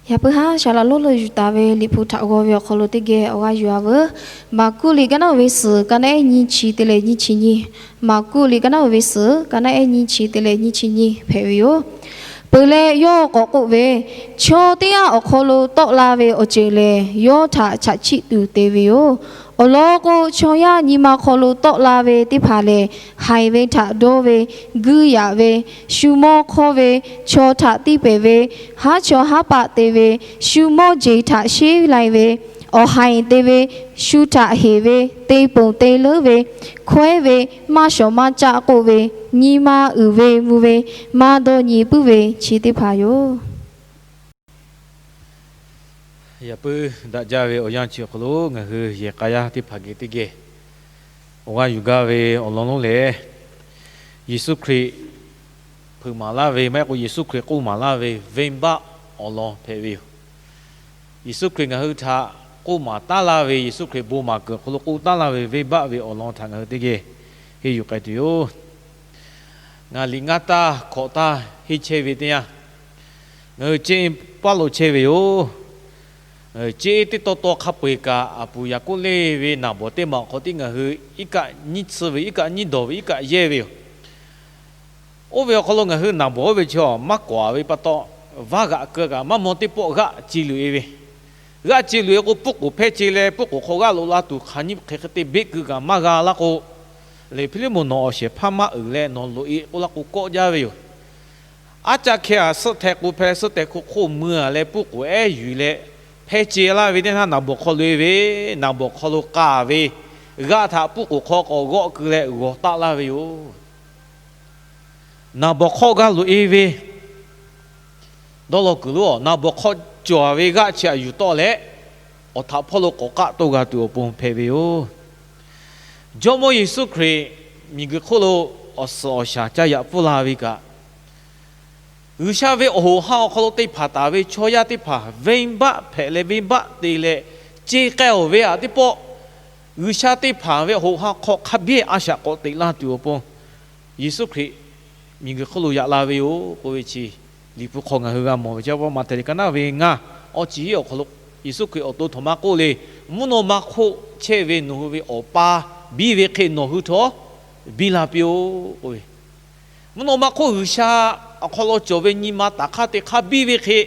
Yaꞈ puiˉ haˉ shaˍ laꞈ lonˉ lo yuˬ taˍ ve Liꞈ hpu htaꞈ g'aw ve awˬ hk'aw lo teˇ geh awˬ g'aˇ yuˬ-a veuˬ. Maˍkuˆ liꞈ ka naˆ uiˍ ve suhˍ, ka naˆ ehˉ nyiˇ chi te leh nyiˇ chi nyiˇ. Maˍkuˆ liꞈ ka naˆ uiˍ ve suhˍ, ka naˆ ehˉ nyiˇ chi te leh nyiˇ chi nyiˇ hpehꞈ ve yoˬ. Peuˬ leh yawˇ k'awꞈ k'oˆ ve, Chaw teˇ g'aˇ awˬ hk'aw lo tawˆ la ve awˬ ceuˬ lehˬ, yawˇ htaꞈ chaꞈ chiˆ tuˬ te ve yoˬ. Awˬ lawn k'o, chaw yaˇ nyi ma hk'aw lo tawˆ la ve teˇ hpaˍ lehˬ, haiˬ ve htaꞈ dawˇ ve, guiˇ yaꞈ ve, shu mawˇ hk'awˇ ve, chaw htaꞈ tiˇ pehˍ ve, haˉ chaw haˉ paˆ te ve, shu mawˇ jeˬ htaꞈ sheˉ lai ve, awˬ haiˬ te ve, shu htaꞈ heˍ ve, te ponˬ te leuˉ ve, hkawehˉ ve, maˇ shawˍ maˇ caˆ k'oˆ ve, nyi ma uiˍ ve mvuh ve, maˇ dawˇ nyi puiˉ ve chi teˇ hpaˍ yoˬ. Yaꞈ puiˉ daꞈ jaˇ ve awˬ yanˇ chi awˬ hk'aw lo ngaˬ hui yehˬ k'a yaˇ teˇ hpaˍ geh teˇ geh awˬ g'aˇ yuˬ gaˇ ve awˬ lawn lonˉ lehˬ, Yeˍsuˆ Hkriꞈ hpeuꞈ maˍ laˇ ve maˇ heˆ k'o, Yeˍsuˆ Hkriꞈ k'oˆ maˍ laˇ ve venˇbaˆ awˬ lawn hpehꞈ ve yoˬ. Yeˍsuˆ Hkriꞈ ngaˬ hui htaꞈ k'oˆ maˍ taˉ laˇ ve, Yeˍsuˆ Hkriꞈ bon maˍ kuiˬ awˬ hk'aw lo k'oˆ taˉ laˇ ve venˇbaˆ ve awˬ lawn htaꞈ ngaˬ hui teˇ geh henˇ yuˬ k'ai tuˬ yoˬ. Ngaˬ liꞈ ngaˇ taˇ hkawꞈ taˇ henˇ chehˇ ve teˇ yanˇ, ngaˬ hui ceˇ paˉ lo chehˇ ve yoˬ. Ceˇ teˇ taw taw hk'a peu-eˬ kaꞈ, aˬ puˍ Yaˍkoˆ leˇ ve naˍ bawˍ teˇ maˬ awˬ hk'aw tiˉ ngaˬ hui iˉ kaˆ nyiˇ tsuhˇ ve, iˉ kaˆ nyiˇ dawˬ ve, iˉ kaˆ yehˇ ve yoˬ. Oˇ ve awˬ hk'aw lo ngaˬ hui naˍ bawˍ oˇ ve chi maˇ kawˍ-a ve pa taw, vaˇ g'aꞈ keu kaꞈ maˇ mawˬ teˇ pawˆ g'aˆ ce luˬ-e ve. G'aˆ ce luˬ-e k'o, puˇ k'oˍ hpehˇ ce leh puˇ k'oˍ hk'aw g'aˆ loꞈ la tuˬ hk'aˬ nyiˇ hk'e hk'e te beˆ keu kaꞈ maˇ g'a laˇ k'o, Liꞈ hpiˇ liˇ moˍ nawˬ awˬ shehˍ hpaˇ maˇ uiˍ leh nawˬ loꞈ-e k'oˆ laˇ k'o kawˆ jaˇ ve yoˬ. Aˉ caˇ hkeh-a, suhˆ hteh k'o hpeh, suhˆ hteh hk'o hk'oˆ mui-a leh puˇ k'oˍ ehˉ yuˬ leh hpehˇ ce laˇ ve teˇ naˇ naˍ bawˍ hk'aw loꞈ-e ve, naˍ bawˍ hk'aw lo k'aˍ ve g'aˆ htaꞈ puˇ k'oˍ hk'aw k'awꞈ g'awˆ keu leh g'awˬ taˆ laˇ ve yoˬ. Naˍ bawˍ hk'aw g'a loꞈ-e ve dawˇ law kuiˬ lo, naˍ bawˍ hk'aw cawˬ-a ve g'aˆ chi htaꞈ yuˬ tawˆ leh, awˬ htaꞈ hpawˇ lo k'awꞈ k'aˆ toˇ g'a tuˬ awˬ pon hpehꞈ ve yoˬ. Jawˇmawˇ Yeˍsuˆ Hkriꞈ miˬguiˬ hk'oˆ lo awˬ suhˍ awˬ shaˍ ca yaꞈ pfuhˇ la ve kaꞈ, G'uiˬsha ve awˬ hoꞈ ha awˬ hk'aw lo te hpanˍ taˍ ve chaw yaˇ teˇ hpaˍ venˇbaˆ hpehꞈ leh venˇbaˆ te leh ce k'ai-oˬ ve aꞈ teˇ pawˆ, G'uiˬsha te hpanˍ ve awˬ hoꞈ ha hk'aw hk'a biˇ a shaꞈ k'awꞈ teꞈ laˇ tuˬ awˬ pon Yeˍsuˆ Hkriꞈ miˬguiˬ hk'oˆ lo yaꞈ la ve yoˬ k'oˆ ve chi Liꞈ hpu hk'aw ngaˬ hui g'a mawˬ ve. Chi pa Maꞈhtehˍ liꞈ ka naˆ ve ngaˇ, awˇ chi hiˉ awˬ hk'aw lo Yeˍsuˆ Hkriꞈ awˬ to htaꞈ ma k'oˆ le, Mvuhˇ naw ma hk'oˆ chehˇ ve nawˬ hui ve Awˬ pa biˇ ve hk'e nawˬ hui htawˇ biˇ la piˇ-oˆ k'oˆ ve. Mvuhˇ naw ma hk'oˆ G'uiˬsha awˬ hk'aw lo cawˬ ve nyi ma taˍ hk'aˇ te hk'aˇ biˇ ve hk'e,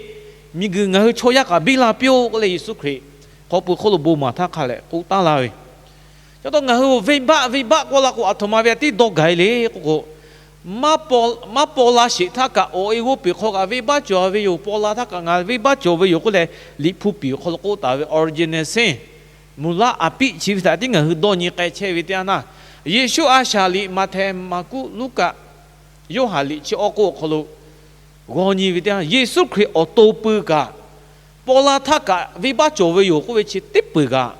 miˬguiˬ ngaˬ hui chaw yaˇ kaꞈ biˇ la piˇ-oˆ k'oˆ leh Yeˍsuˆ Hkriꞈ hk'aw pui hk'oˆ lo bon maˍ htaˇ hk'a leh k'oˆ taˉ laˇ ve. Ca taw ngaˬ hui venˇbaˆ venˇbaˆ k'oˆ la k'o, aˬ htoꞈ ma ve aꞈ tiˉ dawˇ gaˬ-e le k'oˆ k'o, maˇ paw la sheˍ htaˇ kaꞈ awˬ e g'oˇ peˬ hk'aw kaꞈ venˇbaˆ cawˬ ve yoˬ. Paw la htaˇ kaꞈ ngaˬ venˇbaˆ cawˬ ve yoˬ k'oˆ leh, Liꞈ hpu piˍ awˬ hk'aw lo k'oˆ taˍ ve original sin, မူလအဖြစ် chi ve htaꞈ tiˉ ngaˬ hui dawˇ nyi k'ai chehˇ ve teˇ yanˇ, Yeˍsuˆ a shaˍ liꞈ Maꞈhtehˍ, Maˍkuˆ, Luˉkaꞈ, Yoˇhanˬ liꞈ chi awˬ k'oˆ awˬ hk'aw lo g'aw nyi ve teˇ yanˇ, Yeˍsuˆ Hkriꞈ awˬ to pui kaꞈ paw la htaˇ kaꞈ venˇbaˆ cawˬ ve yoˬ k'oˆ ve chi teˇ peuˬ kaꞈ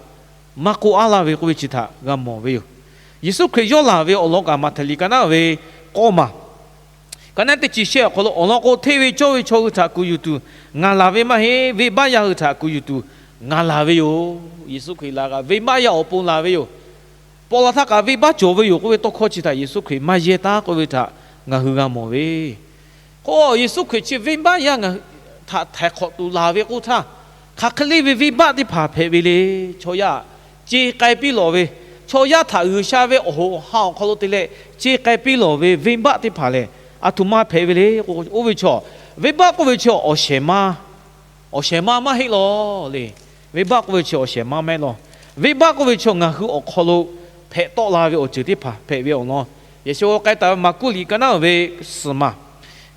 maˇ k'oˆ a laˇ ve k'oˆ ve chi htaꞈ g'a mawˬ ve yoˬ. Yeˍsuˆ Hkriꞈ yawˇ laˬ ve awˬ lawn kaꞈ Maꞈhtehˍ liꞈ ka naˆ ve k'awˇ maˬ, ka naˆ teˇ chi shehˆ awˬ hk'aw lo, Awˬ lawn k'o, hteˇ ve cawˇ ve chaw hui htaꞈ kuˬ yuˬ tuˬ ngaˬ laˬ ve maˇ heˆ. Venˇbaˆ yaˇ hui htaꞈ kuˬ yuˬ tuˬ ngaˬ laˬ ve yoˬ. Yeˍsuˆ Hkriꞈ laˬ kaꞈ venˇbaˆ yaˇ awˬ pon laˬ ve yoˬ. Paw la htaˇ kaꞈ venˇbaˆ cawˬ ve yoˬ k'oˆ ve tawˇ hkawˇ chi htaꞈ Yeˍsuˆ Hkriꞈ maˇ yehˇ taˉ k'oˆ ve htaꞈ ngaˬ hui g'a mawˬ ve. K'o, Yeˍsuˆ Hkriꞈ chi venˇbaˆ yaˇ ngaˬ hui htaꞈ htaiˍ hk'awꞈ tuˬ laˬ ve k'oˆ htaˇ, hk'aˬ hk'e le ve venˇbaˆ teˇ hpaˍ hpehꞈ ve le. Chaw yaˇ ce k'ai piˇ lawˬ ve, chaw yaˇ htaꞈ G'uiˬsha ve awˬ hoꞈ ha awˬ hk'aw lo te leh ce k'ai piˇ lawˬ ve venˇbaˆ teˇ hpaˍ lehˬ, aˬ htoꞈ ma hpehꞈ ve le k'o, oˇ ve chaw, venˇbaˆ k'oˆ ve chi awˬ shehˍ ma, awˬ shehˍ ma maˇ heˆ lawˬ le. Venˇbaˆ k'oˆ ve chi awˬ shehˍ ma maˇ heˆ lawˬ. Venˇbaˆ k'oˆ ve chi ngaˬ hui awˬ hk'aw lo hpehꞈ tawˆ la ve awˬ ceuˬ teˇ hpaˍ hpehꞈ ve awˬ lawn, yaꞈ shu k'ai taˍ ve Maˍkuˆ liꞈ ka naˆ ve suhˍ maˬ,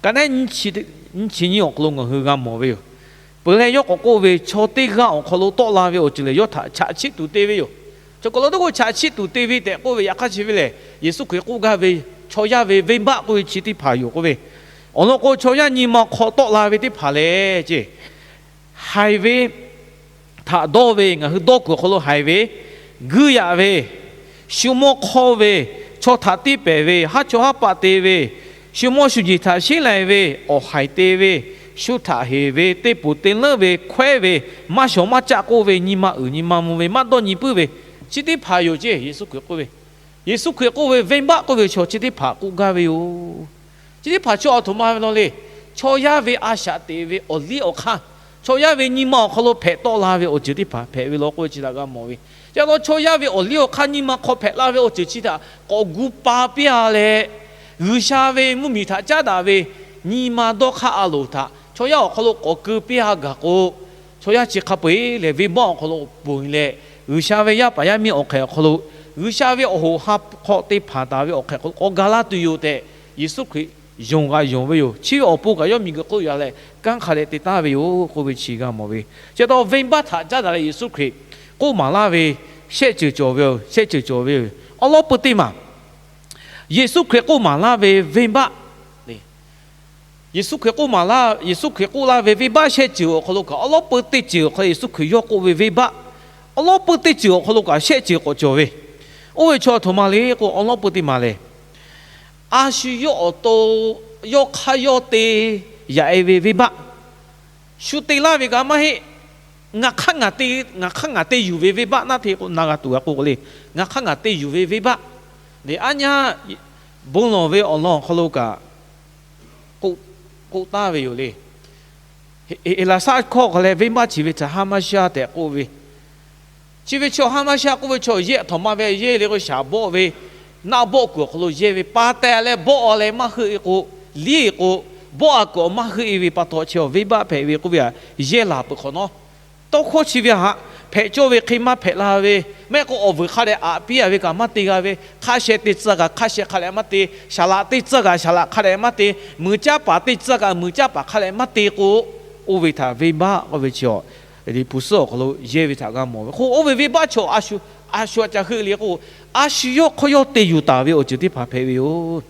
ka naˆ nyiˇ chi nyiˇ awˬ hk'aw lo ngaˬ hui g'a mawˬ ve yoˬ. Peuˬ leh yawˇ k'awꞈ k'oˆ ve, Chaw teˇ g'aˇ awˬ hk'aw lo tawˆ la ve awˬ ceuˬ lehˬ, yawˇ htaꞈ chaꞈ chiˆ tuˬ te ve yoˬ. Chaw kawꞈ lo teˇ k'o chaꞈ chiˆ tuˬ te ve tehꞈ k'oˆ ve, yaꞈ hk'aˇ chi ve lehˬ, Yeˍsuˆ Hkriꞈ k'oˆ gaˇ ve chaw yaˇ ve venˇbaˆ k'oˆ ve chi teˇ hpaˍ yoˬ k'oˆ ve. Awˬ lawn k'o, chaw yaˇ nyi ma hk'aw tawˆ la ve teˇ hpaˍ lehˬ, ce haiˬ ve htaꞈ dawˇ ve, ngaˬ hui dawˇ kuiˬ awˬ hk'aw lo haiˬ ve, guiˇ yaꞈ ve, shu mawˇ hk'awˇ ve, chaw htaꞈ tiˇ pehˍ ve, haˉ chaw haˉ paˆ te ve, shu mawˇ shu jeˬ htaꞈ sheˉ lai ve, awˬ haiˬ te ve, shu htaꞈ heˍ ve, teˇ poˬ te leuˉ ve, hkawehˉ ve, maˇ shawˍ maˇ caˆ k'oˆ ve, nyi ma uiˍ nyi ma mvuh ve, maˇ dawˇ nyi puiˉ ve, chi teˇ hpaˍ yoˬ ce. Yeˍsuˆ Hkriꞈ k'oˆ ve, Yeˍsuˆ Hkriꞈ k'oˆ ve, venˇbaˆ k'oˆ ve chaw chi teˇ hpaˍ k'oˆ gaˇ ve yoˬ. Chi teˇ hpaˍ chi aˬ htoꞈ ma ve law le. Chaw yaˇ ve a shaꞈ teꞈ ve awˬ liˇ awˬ hk'aˇ, Chaw yaˇ ve nyi ma awˬ hk'aw lo hpehꞈ tawˆ la ve awˬ ceuˬ teˇ hpaˍ hpehꞈ ve law k'oˆ ve chi htaꞈ g'a mawˬ ve. Chi pa taw chaw yaˇ ve awˬ liˇ awˬ hk'aˇ nyi ma hk'aw hpehꞈ la ve awˬ ceuˬ chi htaꞈ k'awꞈ gu pa piˇ-a leh, G'uiˬsha ve mvuhˇmiˬ htaꞈ caˉ daꞈ ve nyi ma dawˇ hk'aˇ a loˍ htaꞈ chaw yaˇ awˬ hk'aw lo k'awꞈ keu piˇ-a gaˬ k'o, chaw yaˇ chi hk'a peu-eˬ lehˬ venˇbaˆ awˬ hk'aw lo ponˬ leh, G'uiˬsha ve yaˇ paˍ yaˇ miˇ awˬ hk'ehꞈ awˬ hk'aw lo, G'uiˬsha ve awˬ hoꞈ ha hk'aw te hpanˍ taˍ ve awˬ hk'ehꞈ hk'aw lo k'awꞈ ga laˇ tuˬ yoˬ tehꞈ, Yeˍsuˆ Hkriꞈ yonˍ g'a yonˍ ve yoˬ. Chi ve awˬ pon kaꞈ yawˇ miˬguiˬ hk'oˆ lo yaꞈ leh kanˉ hk'a dehꞈ te taˍ ve yoˬ k'oˆ ve chi g'a mawˬ ve. Chi pa taw venˇbaˆ htaꞈ caˉ daꞈ leh Yeˍsuˆ Hkriꞈ k'oˆ maˍ laˇ ve shehˆ ceuˬ cawˬ ve yoˬ. Shehˆ ceuˬ cawˬ ve yoˬ. Awˬ lawn peu teˇ maˬ Yeˍsuˆ Hkriꞈ k'oˆ maˍ laˇ ve venˇbaˆ, Yeˍsuˆ Hkriꞈ k'oˆ maˍ laˇ, Yeˍsuˆ Hkriꞈ k'oˆ laˇ ve venˇbaˆ shehˆ ceuˬ awˬ hk'aw lo kaꞈ, awˬ lawn peu teˇ ceuˬ awˬ hk'aw lo Yeˍsuˆ Hkriꞈ yawˇ k'oˆ ve venˇbaˆ, awˬ lawn peu teˇ ceuˬ awˬ hk'aw lo kaꞈ shehˆ ceuˬ k'awꞈ cawˬ ve. Oˇ ve chaw htoꞈ ma le k'o, awˬ lawn peu teˇ maˬ lehˬ, a shu yawˇ awˬ to yawˇ hk'aˇ yawˇ te yaꞈ-e ve venˇbaˆ, shu te laˇ ve kaꞈ maˇ heˆ. Ngaˬ hk'aˇ ngaˬ te, ngaˬ hk'aˇ ngaˬ te yuˬ ve venˇbaˆ naˆ hteˇ k'o na g'a tuˬ g'a k'oˆ k'o le. Ngaˬ hk'aˇ ngaˬ te yuˬ ve venˇbaˆ le. Aˉ nyaˇ bon lawˬ ve awˬ lawn awˬ hk'aw lo kaꞈ k'oˆ taˍ ve yoˬ le. Heˍlaˍsaˆ hkawˇ hk'aw leh venˇbaˆ chi ve htaꞈ haˍmaˇshaˆ tehꞈ k'oˆ ve, chi ve chaw haˍmaˇshaˆ k'oˆ ve chaw yehˇ htaꞈ ma ve yehˇ le k'o, shaˍ bawˆ ve naˆ bawˆ kuiˬ awˬ hk'aw lo yehˇ ve pa teh leh bawˆ-a leh maˇ heuˆ-e k'o, liˇ-e k'o, bawˆ-a kuiˬ awˬ maˇ heuˆ-e ve pa taw chi venˇbaˆ hpehꞈ ve k'oˆ ve htaꞈ yehˇ laˬ peuˬ hk'awꞈ nawˉ, tawˇ hkawˇ chi ve htaꞈ hpehꞈ cawˇ ve hk'e maˇ hpehꞈ la ve, maˇ heˆ k'o awˬ vuiˬ hk'a dehꞈ aꞈ piˇ-a ve kaꞈ maˇ te g'a ve, hk'a sheh te tcuh kaꞈ hk'a sheh hk'a dehꞈ maˇ te, shaˍ laꞈ te tcuh kaꞈ shaˍ laꞈ hk'a dehꞈ maˇ te, muiˬ caˇ paˍ te tcuh kaꞈ muiˬ caˇ paˍ hk'a dehꞈ maˇ te k'o, oˇ ve htaꞈ venˇbaˆ k'oˆ ve chi liꞈ hpu suhˉ awˬ hk'aw lo yehˇ ve htaꞈ g'a mawˬ ve. K'o oˇ ve venˇbaˆ chaw a shu htaꞈ ca heuˆ le k'o, a shu yawˇ hk'aˇ yawˇ te yuˬ taˍ ve awˬ ceuˬ teˇ hpaˍ hpehꞈ ve yoˬ.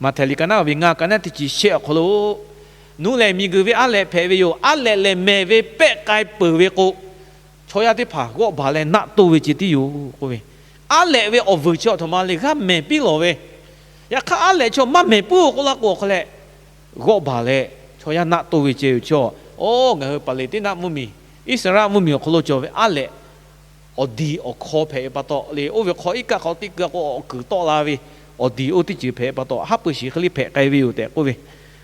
Maꞈhtehˍ liꞈ ka naˉ ve ngaˇ, ka naˉ teˇ chi shehˆ awˬ hk'aw lo, Nuˇ lehˬ miˬguiˬ ve aˉ lehꞈ hpehꞈ ve yoˬ. Aˉ lehꞈ lehˬ mehˬ ve pehˆ k'ai peuˬ ve k'o, chaw yaˇ teˇ hpaˍ g'awˆ baˬ leh naˆ toˇ ve ceh tiˉ yoˬ k'oˆ ve. Aˉ lehꞈ ve awˬ vuiˬ chi a htoꞈ ma le g'aˇ mehˬ piˇ lawˬ ve. Yaꞈ hk'aˇ aˉ lehꞈ chaw maˇ mehˬ puiˉ-o k'oˆ laˇ k'o awˬ hk'aw leh, g'awˆ baˬ leh chaw yaˇ naˆ toˇ ve ceh ve chaw. Oˇ, ngaˬ hui Paˍleˍtiˉnaˆ mvuhˇmiˬ, Iˉsaˍreˍlaˆ mvuhˇmiˬ awˬ hk'aw lo cawˬ ve aˉ lehꞈ awˬ diˬ awˬ hkaw hpehꞈ ve pa taw le, oˇ ve hk'aw iˉ kaˆ hk'aw teˇ keu k'o awˬ kuiˬ tawˆ la ve awˬ diˬ oˇ teˇ ceuˬ hpehꞈ pa taw, haˉ pui shiˍ hk'e le hpehꞈ k'ai ve yoˬ tehꞈ k'oˆ ve.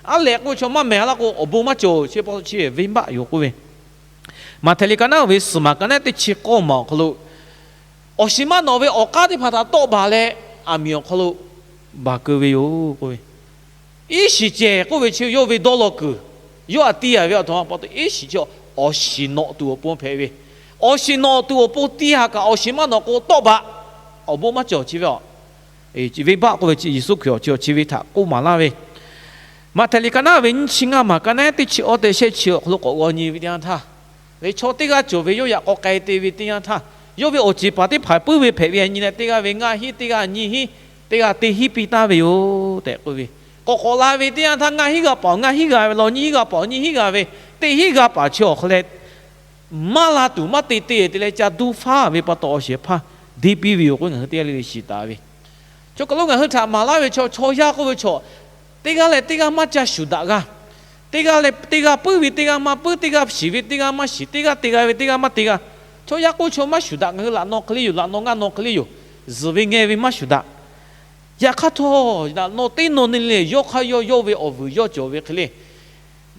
Aˉ lehꞈ k'oˆ ve chaw maˇ mehˬ laˇ k'o awˬ bon maˇ cawˬ, chi pa taw chi venˇbaˆ yoˬ k'oˆ ve. Maꞈhtehˍ liꞈ ka naˉ ve suhˍ maˬ ka naˉ teˇ chi k'awˇ maˬ awˬ hk'aw lo, awˬ shiˍ maˇ nawꞈ ve awˬ k'aˉ teˇ hpaˍ htaꞈ tawˆ baˬ leh, aˬ miˍ awˬ hk'aw lo baˬ keu ve yoˬ k'oˆ ve. Iˉ shiˍ cehˬ k'oˆ ve chi yawˇ ve dawˇ law kuiˬ, yawˇ htaꞈ tiˇ yaꞈ ve a htoꞈ ma pa taw iˉ shiˍ chi awˬ shiˍ nawꞈ tuˬ awˬ pon hpehꞈ ve. Awˬ shiˍ nawꞈ tuˬ awˬ pon tiˇ yaꞈ kaꞈ awˬ shiˍ maˇ nawꞈ k'o tawˆ baˬ, awˬ bon maˇ cawˬ chi ve a. Venˇbaˆ k'oˆ ve chi Yeˍsuˆ Hkriꞈ awˬ chi awˬ chi ve htaꞈ k'oˆ maˍ laˇ ve. Maꞈhtehˍ liꞈ ka naˉ ve nyiˇ chi ngaˇ maˬ ka naˉ teˇ chi awˇ tehꞈ shehˆ chi awˬ hk'aw lo k'awꞈ g'aw nyi ve teˇ yanˇ htaˇ, le chaw teˇ g'aˇ cawˬ ve yawˇ yaꞈ k'aw k'ai te ve teˇ yanˇ htaˇ, yawˇ ve awˬ ceˬ paˍ teˇ hpaˍ puiˉ ve hpehꞈ ve a nyi leh teˇ g'aˇ ve ngaˇ hinˉ, teˇ g'aˇ nyiˇ hinˉ, teˇ g'aˇ teˇ hinˉ piˇ taˍ ve yoˬ tehꞈ k'oˆ ve. K'awꞈ k'awꞈ la ve teˇ yanˇ htaˇ ngaˇ hinˉ g'a paˍ-oˬ ngaˇ hinˉ g'a ve, lawˬ nyiˇ hinˉ g'a paˍ-oˬ nyiˇ hinˉ g'a ve, teˇ hinˉ g'a paˍ chi awˬ hk'aw leh maˇ la tuˬ maˇ te te te leh ca duˇ faˉ ve pa taw awˬ shehˍ hpaˇ deˇ piˇ ve yoˬ k'oˆ ngaˬ hui teˇ g'aˇ le le shiˍ taˍ ve. Chaw kaˬ lo ngaˬ hui htaꞈ maˍ laˇ ve chaw, chaw yaˇ k'oˆ ve chaw, teˇ g'aˇ leh teˇ g'aˇ maˇ ca shuˍ daꞈ g'a. Teˇ g'aˇ leh teˇ g'aˇ puiˉ ve, teˇ g'aˇ maˇ puiˉ, teˇ g'aˇ shiˍ ve, teˇ g'aˇ maˇ shiˍ, teˇ g'aˇ te g'a ve, teˇ g'aˇ maˇ te g'a. Chaw yaˇ k'oˆ chaw maˇ shuˍ daꞈ, ngaˬ hui laꞈ naw hk'e le yoˬ, laꞈ naw ngaˇ naw hk'e le yoˬ, zuhˬ ve ngeh ve maˇ shuˍ daꞈ. Yaꞈ hk'aˇ htawˇ, laꞈ naw teˇ naw ne le yawˇ hk'aˇ yawˇ yawˇ ve awˬ vuiˬ yawˇ cawˬ ve hk'e le.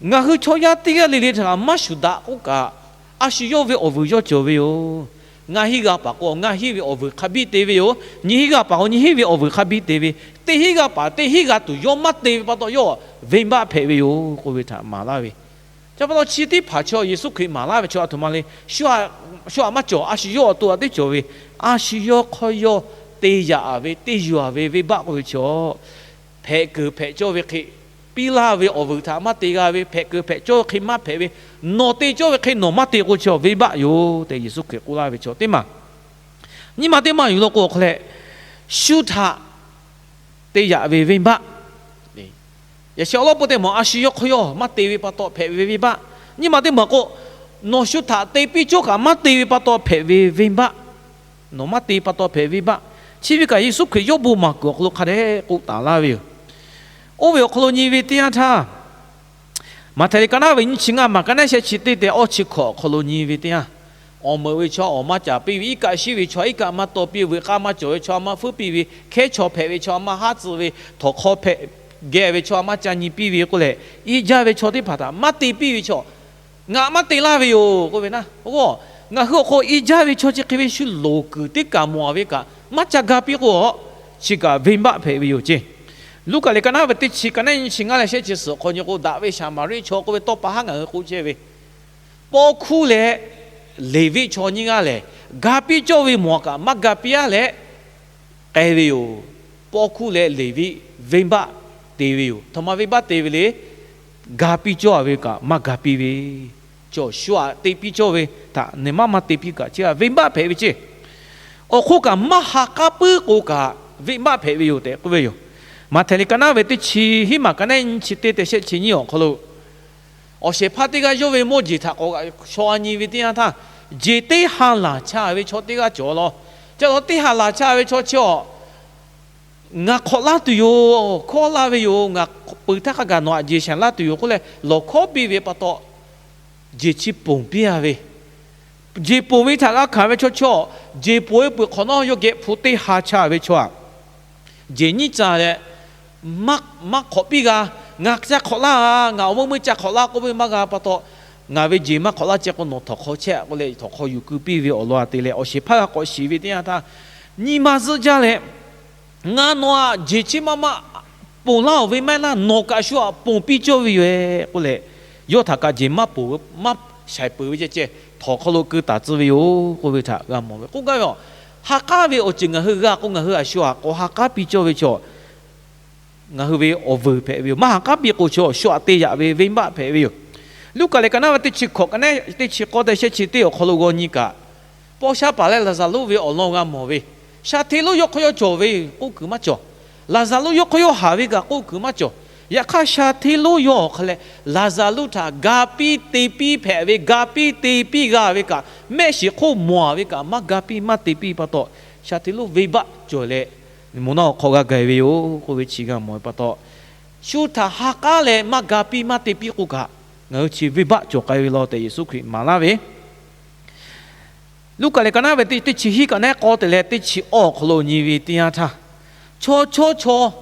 Ngaˬ hui chaw yaˇ teˇ g'aˇ le le htaꞈ maˇ shuˍ daꞈ k'oˆ kaꞈ, a shu yawˇ ve awˬ vuiˬ yawˇ cawˬ ve yoˬ. Ngaˇ hinˉ g'a paˍ k'o ngaˇ hinˉ ve awˬ vuiˬ hk'a biˇ te ve yoˬ. Nyiˇ hinˉ g'a paˍ k'o nyiˇ hinˉ ve awˬ vuiˬ hk'a biˇ te ve, teˇ hinˉ g'a paˍ teˇ hinˉ g'a tuˬ yawˇ maˇ te ve pa taw yawˇ venˇbaˆ hpehꞈ ve yoˬ k'oˆ ve htaꞈ maˍ laˇ ve. Chi pa taw chi teˇ hpaˍ chaw Yeˍsuˆ Hkriꞈ maˍ laˇ ve chaw a htoꞈ ma le. Shu htaꞈ maˇ cawˬ, a shu yawˇ awˬ to htaꞈ teˇ cawˬ ve, a shu yawˇ hk'aw yawˇ te yaꞈ ve teˇ yuˬ-a ve venˇbaˆ k'oˆ ve chaw, hpehꞈ kuiˬ hpehꞈ cawˇ ve hk'e piˇ laˇ ve awˬ vuiˬ htaꞈ maˇ te g'a ve, hpehꞈ kuiˬ hpehꞈ cawˇ ve hk'e maˇ hpehꞈ ve, nawˬ te cawˇ ve hk'e nawˬ maˇ te k'o chi venˇbaˆ yoˬ tehꞈ Yeˍsuˆ Hkriꞈ k'oˆ laˇ ve chaw teˇ maˬ. Nyiˇ ma teˇ maˬ yuˬ law k'o awˬ hk'aw leh, shu htaꞈ te yaꞈ ve venˇbaˆ. Yaꞈ sheh awˬ lawn peuˬ teˇ maˬ a shu yawˇ hk'aw yawˇ maˇ te ve pa taw hpehꞈ ve venˇbaˆ. Nyiˇ ma teˇ maˬ k'o, nawˬ shu htaꞈ te piˇ cawˇ kaꞈ maˇ te ve pa taw hpehꞈ ve venˇbaˆ. Nawˬ maˇ te pa taw hpehꞈ ve venˇbaˆ. Chi ve kaꞈ Yeˍsuˆ Hkriꞈ yawˇ bon maˍ kuiˬ awˬ hk'aw lo hk'a dehꞈ k'oˆ taˍ laˇ ve yoˬ. Oˇ ve awˬ hk'aw lo nyi ve teˇ yanˇ htaˇ, Maꞈhtehˍ liꞈ ka naˉ ve nyiˇ chi ngaˇ maˬ ka naˉ shehˆ chi teˇ tehꞈ awˇ chi hkawꞈ awˬ hk'aw lo nyi ve teˇ yanˇ, awˬ meuꞈ ve chaw awˬ maˇ caˍ piˇ ve, iˉ kaˆ shiˉ ve chaw iˉ kaˆ maˇ taw piˇ ve, veuꞈ k'aˇ maˇ cawˬ ve chaw a maˇ feuˉ piˇ ve, hkehˉ chaw hpehꞈ ve chaw a maˇ haˉ tcuh ve, htawnˍ hk'aw hpehꞈ geh ve chaw a maˇ ca nyi piˇ ve k'oˆ leh, iˉ jaˇ ve chaw teˇ hpaˍ htaꞈ maˇ te piˇ ve chaw, Ngaˬ maˇ te laˇ ve yoˬ k'oˆ ve naˆ. Oˬ, ngaˬ hui awˬ hk'aw i jaˇ ve chaw chi hk'e ve shu loˍ kuiˬ teˇ kaˬ mawˬ ve kaꞈ maˇ ca ga piˇ k'o, chi kaꞈ venˇbaˆ hpehꞈ ve yoˬ ceˇ. Luˉkaꞈ lehˬ ka naˉ ve teˇ chi ka naˉ nyi chi ngaˇ leh shehˆ chi suhˍ hk'aw nyi k'o, daꞈ ve Saˍmaˍriˆ chaw k'oˆ ve tawˇ pa haˉ ngaˬ hui k'oˆ chehˇ ve, pawˇ hkuˇ leh Leˍviˆ chaw nyiˇ g'aˇ lehˬ, ga piˇ cawˇ ve mawˬ kaꞈ maˇ ga piˇ-a leh k'ai ve yoˬ. Pawˇ hkuˇ leh Leˍviˆ venˇbaˆ te ve yoˬ. Htaꞈ ma venˇbaˆ te ve le. Ga piˇ cawˇ ve kaꞈ maˇ ga piˇ ve, chaw shu aꞈ te piˇ cawˇ ve htaꞈ nehˬ maˇ maˇ te piˇ kaꞈ chi htaꞈ venˇbaˆ hpehꞈ ve ceˇ. Awˬ hk'oˆ kaꞈ maˇ ha k'aˉ puiˉ k'o kaꞈ venˇbaˆ hpehꞈ ve yoˬ tehꞈ k'oˆ ve yoˬ. Maꞈhtehˍ liꞈ ka naˉ ve teˇ chi hiˉ maˬ ka naˉ nyi chi teˇ tehꞈ shehˆ chi nyiˇ awˬ hk'aw lo, awˬ shehˍ hpaˇ teˇ g'aˇ yawˇ ve mawˇ jeˬ htaꞈ k'awꞈ shaw a nyi ve teˇ yanˇ htaˇ, jeˬ teˇ ha laˬ cha ve chaw teˇ g'aˇ cawˬ law. Chi teˇ ha laˬ cha ve chaw chi awˬ, ngaˬ hk'awꞈ laˇ tuˬ yoˬ, hkawˇ laˇ ve yoˬ, ngaˬ peuˬ htaˇ hk'a gaˬ nawˬ aꞈ jeˬ shaˍ laˇ tuˬ yoˬ k'oˆ leh lawˬ hkawˉ piˇ ve pa taw, jeˬ chi ponˬ piˇ-a ve. Jeˬ ponˬ ve htaꞈ g'a hkanˍ ve chaw chi awˬ, jeˬ ponˬ ve peuˬ hk'awꞈ nawˉ yawˇ geh hpu teˇ ha cha ve chaw aꞈ, jeˬ nyiˇ ca leh, maˇ hk'awꞈ piˇ g'a. Ngaˬ ca hk'awꞈ laˇ, ngaˬ awˬ meuˇ meuˇ ca hk'awꞈ laˇ k'oˆ ve maˇ g'a pa taw, ngaˬ ve jeˬ maˇ hk'awꞈ laˇ ceh k'o nawˬ htawnˍ hk'aw chehˇ k'oˆ leh htawnˍ hk'aw yuˬ keu piˇ ve awˬ lawn a te leh awˬ shehˍ hpaˇ g'a k'awꞈ shiˍ ve teˇ yanˇ htaˇ, nyi ma zuhˆ jaˇ leh, ngaˬ nawˬ aꞈ jeˬ chi maˇ maˇ ponˬ laˇ-oˬ ve maˇ heˆ laˇ, nawˬ kaꞈ shu aꞈ ponˬ piˇ cawˇ ve yoˬ-e k'oˆ leh, yawˇ htaꞈ kaꞈ jeˬ maˇ ponˬ, maˇ shaiˍ peuˬ ve ceh ceh htawnˍ hk'aw lo keu taˍ tcuh ve yoˬ k'oˆ ve htaꞈ g'a mawˬ ve k'oˆ gaˇ ve a. Ha k'aˉ ve awˬ ceuˬ ngaˬ hui g'a k'o ngaˬ hui a shu aꞈ k'awꞈ ha k'aˉ piˇ cawˇ ve chaw, ngaˬ hui ve awˬ vuiˬ hpehꞈ ve yoˬ. Maˇ ha k'aˉ piˇ k'o chaw shu aꞈ te yaꞈ ve venˇbaˆ hpehꞈ ve yoˬ. Luˉkaꞈ lehˬ ka naˉ ve teˇ chi hkawꞈ ka naˉ teˇ chi k'awˇ tehꞈ shehˆ chi teˇ awˬ hk'aw lo g'aw nyi kaꞈ, paw sha paˍ leh Laˍzaˍruˆ ve awˬ lawn g'a mawˬ ve, sha hteˇ lonˉ yawˇ hk'aw yawˇ cawˬ ve k'oˆ kuiˬ maˇ cawˬ. Laˍzaˍruˆ yawˇ hk'aw yawˇ haˍ ve kaꞈ k'oˆ kuiˬ maˇ cawˬ. Yaꞈ hk'aˇ sha hteˇ lonˉ yawˇ awˬ hk'a leh Laˍzaˍruˆ htaꞈ ga piˇ te piˇ hpehꞈ ve, ga piˇ te piˇ g'a ve kaꞈ, mehˆ shiˍ hk'oˆ mawˬ ve kaꞈ maˇ ga piˇ maˇ te piˇ pa taw, sha hteˇ lonˉ venˇbaˆ cawˬ leh, moˍ naˆ awˬ hk'aw g'a gaˬ ve yoˬ k'oˆ ve chi g'a mawˬ ve pa taw, shu htaꞈ ha k'aˉ leh maˇ ga piˇ maˇ te piˇ k'o kaꞈ, ngaˬ hui chi venˇbaˆ cawˬ k'ai ve law tehꞈ Yeˍsuˆ Hkriꞈ maˍ laˇ ve Luˉkaꞈ lehˬ ka naˉ ve teˇ chi hiˉ ka naˉ k'awˇ te leh teˇ chi awˇ awˬ hk'aw lo nyi ve teˇ yanˇ htaˇ, chaw chawˇ chaw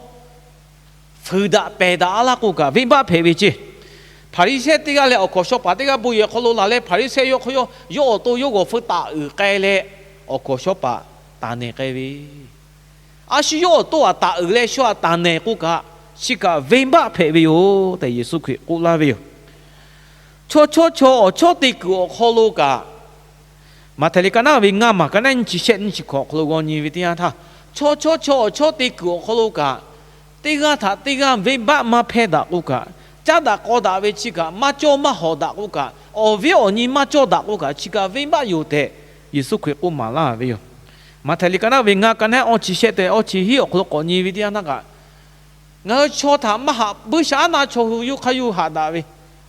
fuiˍ daꞈ pehˬ daꞈ-a laˇ k'o kaꞈ venˇbaˆ hpehꞈ ve ceˇ. Hpaˍriˍsehˇ teˇ g'aˇ leh awˬ hkawnˍ shaw paˍ teˇ g'aˇ bon yehˬ hk'aw lo laˬ leh Hpaˍriˍsehˇ yawˇ hk'aw yawˇ yawˇ awˬ to yawˇ g'awˬ feu taˍ uiˍ k'ai leh, awˬ hkawnˍ shaw paˍ taˍ nehˬ k'ai ve, a shu yawˇ awˬ to aꞈ taˍ uiˍ leh shu aꞈ taˍ nehˬ k'o kaꞈ, chi kaꞈ venˇbaˆ hpehꞈ ve yoˬ tehꞈ Yeˍsuˆ Hkriꞈ k'oˆ laˇ ve yoˬ. Chaw chawˇ chaw awˬ chawˇ te kuiˬ awˬ hk'aw lo kaꞈ, Maꞈhtehˍ liꞈ ka naˉ ve ngaˇ maˬ ka naˉ nyi chi shehˆ nyiˇ chi hkawꞈ awˬ hk'aw lo g'aw nyi ve teˇ yanˇ htaˇ, chaw chawˇ chaw awˬ chawˇ te kuiˬ awˬ hk'aw lo kaꞈ, teˇ g'aˇ htaꞈ teˇ g'aˇ venˇbaˆ maˇ hpehˇ daꞈ k'o kaꞈ, caˉ daꞈ k'aw daꞈ ve chi kaꞈ maˇ cawˇ maˇ hawˍ daꞈ k'o kaꞈ, awˬ viˉ awˬ nyi maˇ cawˇ daꞈ k'o kaꞈ, chi kaꞈ venˇbaˆ yoˬ tehꞈ Yeˍsuˆ Hkriꞈ k'oˆ maˍ laˇ ve yoˬ. Maꞈhtehˍ liꞈ ka naˉ ve ngaˇ ka naˉ awˇ chi shehˆ tehꞈ awˇ chi hiˉ awˬ hk'aw lo k'awꞈ nyi ve teˇ yanˇ htaˇ kaꞈ, ngaˬ hui chaw htaꞈ maˇ haꞈ, buiˇshaˆaˉnaˆ chaw hui yawˇ hk'aˇ yawˇ haꞈ daꞈ ve,